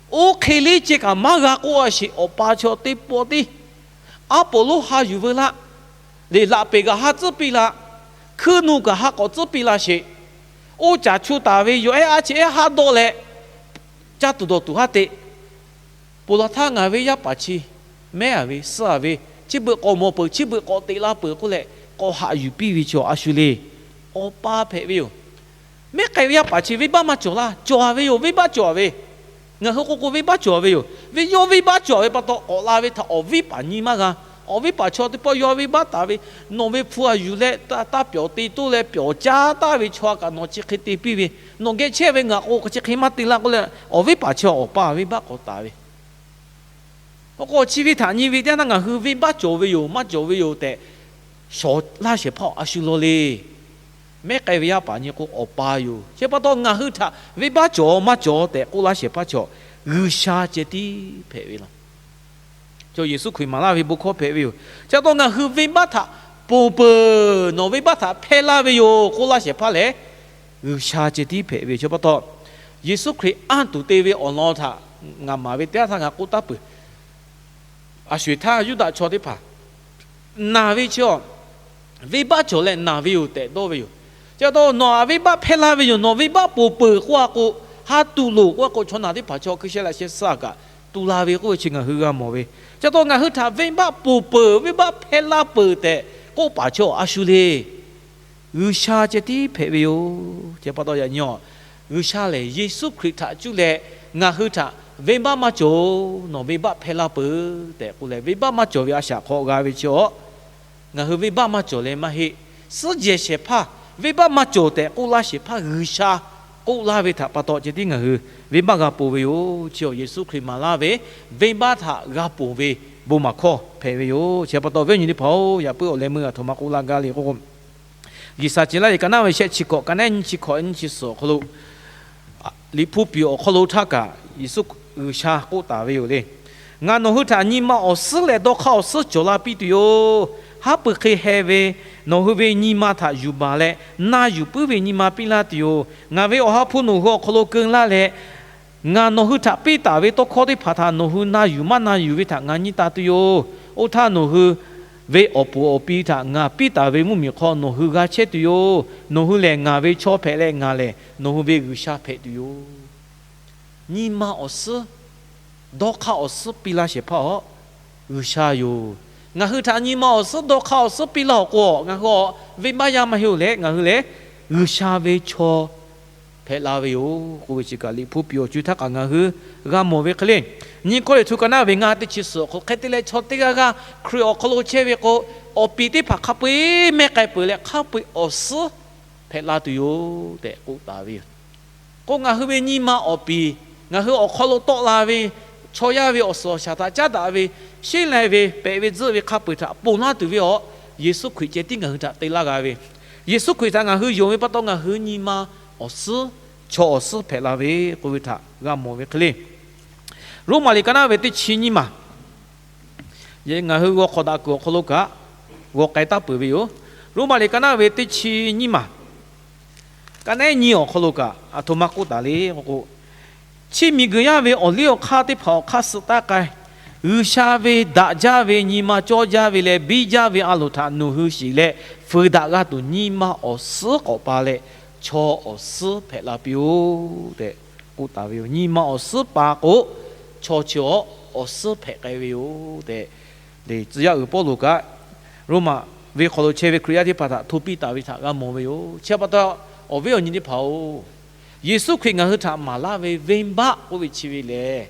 oˇ hk'e le ceh kaꞈ maˇ g'a k'oˆ a sheˍ. Awˬ pa chaw teˇ pawˆ tiˉ, aˉ poˍ lonˉ ha yuˬ veu laˇ, liꞈ laꞈ peˍ kaꞈ ha tcuhˉ piˇ la, hkuiˉ nu kaꞈ ha k'awꞈ tcuhˉ piˇ la sheˍ. Oˇ caˬ chu taˍ ve yawˬ ehˉ aˉ chi ehˉ haˉ dawˆ leh, caˇ tuˬ dawˬ tuˬ haˉ te. Ponˬ laˬ htaˇ ngaˬ ve yaˇ paˍ chi mehˉ a ve, suh a ve, chi beuꞈ k'awꞈ mawˬ peuˬ, chi beuꞈ k'awꞈ teꞈ la peuˬ k'oˆ leh, k'awꞈ haꞈ yuˬ piˇ ve chaw a shu le. Awˬ pa hpehꞈ ve yoˬ. Mehˉ k'ai ve yaˇ paˍ chi venˇbaˆ maˇ cawˬ laˇ. Cawˬ a ve yoˬ, venˇbaˆ cawˬ a ve. Ngaˬ hui k'o k'o venˇbaˆ cawˬ a ve yoˬ. Ve yawˇ venˇbaˆ cawˬ a ve pa taw, k'awꞈ la ve htaꞈ awˬ viˉ paˍ nyi maˇ g'a. Awˬ viˉ paˍ chaw teˇ pawˆ yawˇ venˇbaˆ taˍ ve, nawˬ ve hpu a yuˬ leh taˇ pyaw te toˇ leh pyaw caˇ taˍ ve chaw kaꞈ nawˬ chi hk'e te piˇ ve, nawˬ geh chehˇ ve ngaˬ k'o chi hk'e maˇ te laˇ k'oˆ leh, awˬ viˉ paˍ chi awˬ pa venˇbaˆ k'awꞈ taˍ ve. Awˬ k'o chi ve htaꞈ nyi ve teˇ yanˇ htaˇ ngaˬ hui venˇbaˆ cawˬ ve yoˬ, maˇ cawˬ ve yoˬ tehꞈ shawˍ laˇ shehˍ hpaˇ a shu law le. Mehˉ k'ai ve yaˇ paˍ nyi k'o awˬ pa yoˬ. Chi pa taw ngaˬ hui htaꞈ venˇbaˆ cawˬ maˇ cawˬ tehꞈ k'oˆ laˇ shehˍ hpaˇ chaw G'uiˬsha ceh tiˉ hpehꞈ ve law. Chaw Yeˍsuˆ Hkriꞈ maˍ laˇ ve bon hkawˇ hpehꞈ ve yoˬ. Chi pa taw ngaˬ hui venˇbaˆ htaꞈ ponˬ peuˬ, nawˬ venˇbaˆ htaꞈ hpehˇ laˇ ve yoˬ k'oˆ laˇ shehˍ hpaˇ lehˬ, G'uiˬsha ceh tiˉ hpehꞈ ve yoˬ. Chi pa taw Yeˍsuˆ Hkriꞈ anˇ tuˬ te ve awˬ lawn htaꞈ ngaˬ maˍ ve teˇ yanˇ htaˇ ngaˬ k'oˆ taˍ peuˬ. A sho-eˬ htaˇ Yuˇdaꞈ chaw teˇ hpaˍ naˬ ve chi a, venˇbaˆ cawˬ leh naˬ ve yoˬ tehꞈ dawˇ ve yoˬ. Chi pa taw nawˬ a venˇbaˆ hpehˇ laˇ ve yoˬ, nawˬ venˇbaˆ ponˬ peuˬ k'oˆ a k'o, ha tuˬ loˬ k'oˆ a k'o, chaw naˬ teˇ hpaˍ chaw hkui sheh laꞈ sheh suh kaꞈ tu la ve k'oˆ ve chi ngaˬ hui g'a mawˬ ve. Chi pa taw ngaˬ hui htaꞈ venˇbaˆ ponˬ peuˬ, venˇbaˆ hpehˇ laˇ peuˬ tehꞈ k'oˆ paˍ chaw a shu le. G'uiˬsha ceh tiˉ hpehꞈ ve yoˬ. Chi pa taw yaꞈ nyi a, G'uiˬsha lehˬ Yeˍsuˆ Hkriꞈ htaꞈ cuˇ leh ngaˬ hui htaꞈ venˇbaˆ maˇ cawˬ, nawˬ venˇbaˆ hpehˇ laˇ peuˬ tehꞈ k'oˆ leh, venˇbaˆ maˇ cawˬ ve a shaꞈ hk'aw g'a ve chi a, ngaˬ hui venˇbaˆ maˇ cawˬ leh maˇ heˆ. Suhˉ jehˬ shehˍ hpaˇ, venˇbaˆ maˇ cawˬ tehꞈ k'oˆ laˇ shehˍ hpaˇ G'uiˬsha k'oˆ laˇ ve htaꞈ pa taw ceh tiˉ ngaˬ hui venˇbaˆ g'a ponˬ ve yoˬ. Chi a Yeˍsuˆ Hkriꞈ maˍ laˇ ve venˇbaˆ htaꞈ g'a ponˬ ve bon maˍ hkawˇ hpehꞈ ve yoˬ. Chi pa taw viˉ nyi teˇ hpaˍ-oˬ, yaꞈ puiˉ awˬ leh meuˇ aˬ htoꞈ ma k'oˆ laˇ gaˇ le k'oˆ k'o, G'uiˬsha ceh laˇ ve ka naˉ ve shehˆ chi hkawꞈ, ka naˉ nyiˇ chi hkawꞈ nyiˇ chi suhˍ awˬ hk'aw lo Liꞈ hpu piˍ awˬ hk'aw lo htaˇ kaꞈ Yeˍsuˆ G'uiˬsha k'oˆ taˍ ve yoˬ le. Ngaˬ nawˬ hui htaꞈ nyi ma awˬ suhˉ leh dawˇ hk'aˇ awˬ suhˉ cawˬ la piˇ tuˬ yoˬ. Haˉ pui hk'e heh ve nawˬ hui ve nyi ma htaꞈ yuˬ baˬ leh, na yuˬ puiˉ ve nyi ma piˇ laˇ tuˬ yoˬ. Ngaˬ ve Awˬ ha hpu nawˬ hui awˬ hk'aw lo keu laˇ leh, ngaˬ nawˬ hui htaꞈ piˇ taˍ ve tawˇ hkawˇ teˇ hpaˍ htaꞈ nawˬ hui na yuˬ maˇ na yuˬ ve htaꞈ ngaˬ nyi taˍ tuˬ yoˬ. Oˇ htaˇ nawˬ hui ve awˬ puˍ awˬ pi htaꞈ ngaˬ piˇ taˍ ve mvuhˇmiˬ hk'aw nawˬ hui g'a chehˇ tuˬ yoˬ. Nawˬ hui lehˬ ngaˬ ve chaw hpehꞈ leh, ngaˬ lehˬ nawˬ hui ve G'uiˬsha hpehꞈ tuˬ yoˬ. Nyi ma awˬ suhˉ, dawˇ hk'aˇ awˬ suhˉ piˇ laˇ shehˍ hpaˇ a, G'uiˬsha yoˬ. Ngaˬ hui htaꞈ nyi ma awˬ suhˉ, dawˇ hk'aˇ awˬ suhˉ piˇ laˇ awˬ k'o, ngaˬ hui a venˇbaˆ yaˇ maˇ heˆ-oˬ leh, ngaˬ hui lehˬ G'uiˬsha ve chaw hpehꞈ la ve yoˬ k'oˆ ve chi kaꞈ Liꞈ hpu piˍ awˬ co-e htaˇ kaꞈ ngaˬ hui g'a mawˬ ve hk'e le. Nyi Kawˇrenˍhtuˆ ka naˉ ve ngaˇ teˇ chi suhˍ awˬ hk'aw lo hk'e te leh, chaw teˇ g'aˇ g'aˇ Hkriꞈ awˬ hk'aw lo chehˇ ve k'o, awˬ piˍ teˇ hpaˍ hk'a peu-eˬ mehˆ k'ai peuˬ leh, hk'a peu-eˬ awˬ suhˉ hpehꞈ la tuˬ yoˬ tehꞈ k'oˆ taˍ ve yoˬ. K'o ngaˬ hui ve nyi ma awˬ piˍ, ngaˬ hui awˬ hk'aw lo tawˆ la ve chaw yaˇ ve awˬ suhˍ awˬ shaˍ htaꞈ caˉ daꞈ ve, sheˉ lai ve, pehꞈ ve tzuhˆ ve hk'a peu-eˬ htaꞈ ponˬ laˇ tuˬ ve awˬ, Yeˍsuˆ Hkriꞈ ceh tiˉ ngaˬ hui htaꞈ te laˇ g'a ve. Yeˍsuˆ Hkriꞈ htaꞈ ngaˬ hui yonˍ ve pa taw ngaˬ hui nyi ma awˬ suhˉ, chaw awˬ suhˉ hpehꞈ la ve k'oˆ ve htaꞈ g'a mawˬ ve hk'e le. Roˉmaꞈ liꞈ ka naˉ ve teˇ chi nyiˇ maˬ Ngaˬ hui g'aw hk'awꞈ daꞈ kuiˬ awˬ hk'aw lo kaꞈ g'aw k'ai taˍ peuˬ ve yoˬ. Roˉmaꞈ liꞈ ka naˉ ve teˇ chi nyiˇ maˬ, ka naˉ nyiˇ awˬ hk'aw lo kaꞈ aˬ htoꞈ ma k'oˆ taˍ le k'o, chi miˬguiˬ yaˇ ve awˬ liˇ awˬ hk'aˇ teˇ hpaˍ awˬ hk'aˇ suh taˇ k'ai. G'uiˬsha ve daꞈ jaˇ ve nyi ma cawˇ jaˇ ve leh biˇ jaˇ ve a loˍ htaꞈ nawˬ hui shiˍ leh, feu daꞈ g'a tuˬ nyi ma awˬ suhˉ k'awꞈ pa leh, chaw awˬ suhˉ hpehꞈ la piˇ-oˆ tehꞈ k'oˆ taˍ ve yoˬ. Nyi ma awˬ suhˉ pa k'o, chaw chi awˬ suhˉ hpehꞈ k'ai ve yoˬ tehꞈ, tcuh yaˇ uiˍ Pawˇluꞈ kaꞈ Roˉmaꞈ venˇ hk'aw lo chehˇ ve Hkriꞈ yaˇ teˇ hpaˍ htaꞈ hto piˇ taˍ ve htaꞈ g'a mawˬ ve yoˬ. Chi pa taw, awˬ viˉ awˬ nyi teˇ hpaˍ-oˬ, Yeˍsuˆ Hkriꞈ ngaˬ hui htaꞈ maˍ laˇ ve venˇbaˆ k'oˆ ve chi ve lehˬ,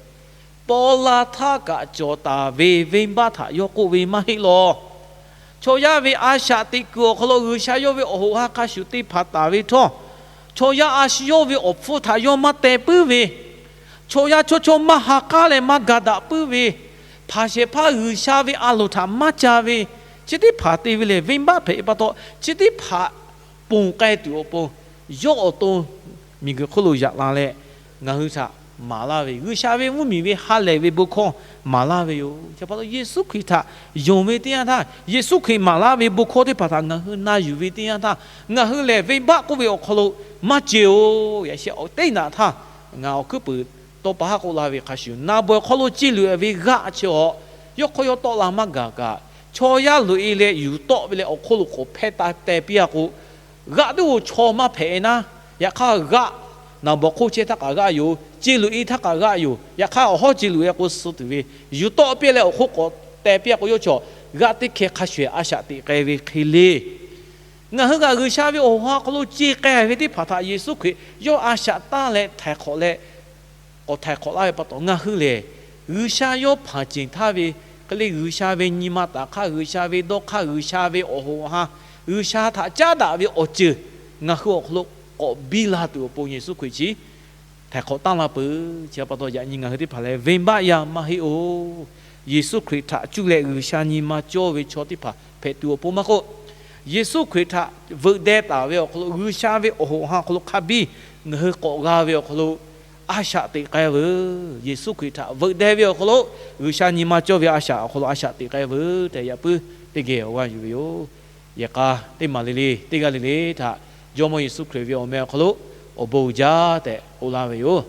paw la htaˇ kaꞈ cawˬ taˍ ve venˇbaˆ htaꞈ yawˇ k'oˆ ve maˇ heˆ law. Chaw yaˇ ve a shaꞈ teꞈ kuiˬ awˬ hk'aw lo G'uiˬsha yawˇ ve awˬ hoꞈ ha hk'a shuˍ te hpanˍ taˍ ve htawˇ, chaw yaˇ a shu yawˇ ve awˬ hpfuhˇ htaꞈ yawˇ maˇ teh puiˉ ve, chaw yaˇ chaw chaw maˇ ha k'aˉ leh maˇ ga daꞈ puiˉ ve, hpanˍ shehˍ hpaˇ G'uiˬsha ve a loˍ htaꞈ maˇ ca ve, chi teˇ hpaˍ te ve lehˬ venˇbaˆ hpehꞈ ve pa taw, chi teˇ hpaˍ ponˬ k'ai tuˬ awˬ pon, yawˇ awˬ to miˬguiˬ hk'oˆ lo yaꞈ la leh, ngaˬ hui htaꞈ maˍ laˇ ve, G'uiˬsha ve mvuhˇmiˬ ve ha lehˬ ve bon hkawˇ maˍ laˇ ve yoˬ. Chi pa taw Yeˍsuˆ Hkriꞈ htaꞈ yonˍ ve teˇ yanˇ htaˇ, Yeˍsuˆ Hkriꞈ maˍ laˇ ve bon hkawˇ teˇ hpaˍ htaꞈ ngaˬ hui na yuˬ ve teˇ yanˇ htaˇ, ngaˬ hui lehˬ venˇbaˆ k'oˆ ve awˬ hk'aw lo maˇ ce-oˬ. Yaꞈ sheh awˬ teˇ naꞈ htaˇ ngaˬ awˬ hkuiˉ puiˍ tawˇ pa haˉ k'oˆ laˇ ve hk'a shuˍ, na bawehˬ hk'aw lo ce luˬ ve g'aˆ chi awˬ yawˇ hk'aw yawˇ tawˆ la maˇ gaˬ kaꞈ, chaw yaˇ loꞈ-e leh yuˬ tawˆ ve leh awˬ hk'oˆ lo k'awꞈ hpehˇ taˍ teh piˇ-a k'o, g'aˆ teˇ g'aˇ chaw maˇ hpehꞈ-e naˉ. Yaꞈ hk'aˇ g'aˆ, naˍ bawˍ hk'oˆ chehˇ htaˇ kaꞈ g'aˆ yoˬ, ce luˬ-e htaˇ kaꞈ g'aˆ yoˬ. Yaꞈ hk'aˇ awˬ hawˉ ce luˬ-e k'o suh tuˬ ve, yuˬ tawˆ piˇ leh awˬ hk'oˆ k'awꞈ teh piˇ-a k'o, yawˇ chaw g'aˆ teˇ hkeh hk'a shuˍ-eˬ a shaꞈ teꞈ k'ai ve hk'e le. Ngaˬ hui kaꞈ G'uiˬsha ve awˬ ha hk'aw lo ce k'ai ve teˇ hpaˍ htaꞈ Yeˍsuˆ Hkriꞈ yawˇ a shaꞈ tanˇ leh htaiˍ hk'awꞈ leh k'awꞈ htaiˍ hk'awꞈ laˇ ve pa taw, ngaˬ hui lehˬ G'uiˬsha yawˇ hpanˍ ceˬ htaˇ ve hk'e le, G'uiˬsha ve nyi ma taˍ hk'aˇ, G'uiˬsha ve dawˇ hk'aˇ, G'uiˬsha ve awˬ hoꞈ awˬ ha, G'uiˬsha htaꞈ caˉ daꞈ ve awˬ ceuˬ ngaˬ hui awˬ hk'aw lo k'awꞈ biˇ la tuˬ awˬ pon Yeˍsuˆ Hkriꞈ chi htaiˍ hk'awꞈ tanˇ la peuˬ. Chi pa taw yaꞈ nyi ngaˬ hui teˇ hpaˍ lehˬ venˇbaˆ yaˇ maˇ heˆ-oˬ. Yeˍsuˆ Hkriꞈ htaꞈ cuˇ leh G'uiˬsha nyi ma cawˇ ve chaw teˇ hpaˍ hpehꞈ tuˬ awˬ pon maˇ k'oˆ, Yeˍsuˆ Hkriꞈ htaꞈ veuꞈ deh taˍ ve awˬ hk'aw lo, G'uiˬsha ve awˬ hoꞈ awˬ ha awˬ hk'aw lo hk'a biˇ ngaˬ hui k'awꞈ g'a ve awˬ hk'aw lo a shaꞈ teꞈ k'ai veuˬ. Yeˍsuˆ Hkriꞈ htaꞈ veuꞈ deh ve awˬ hk'aw lo, G'uiˬsha nyi ma cawˇ ve a shaꞈ awˬ hk'aw lo a shaꞈ teꞈ k'ai veuˬ tehꞈ yaꞈ puiˉ teˇ geh awˬ g'aˇ yuˬ ve yoˬ. Yehˬ k'a teˇ maˬ le le, teˇ g'aˇ le le htaꞈ Jawˇmawˇ Yeˍsuˆ Hkriꞈ ve awˬ meh awˬ hk'aw lo awˬ bon uiˍ jaˇ tehꞈ k'oˆ laˇ ve yoˬ.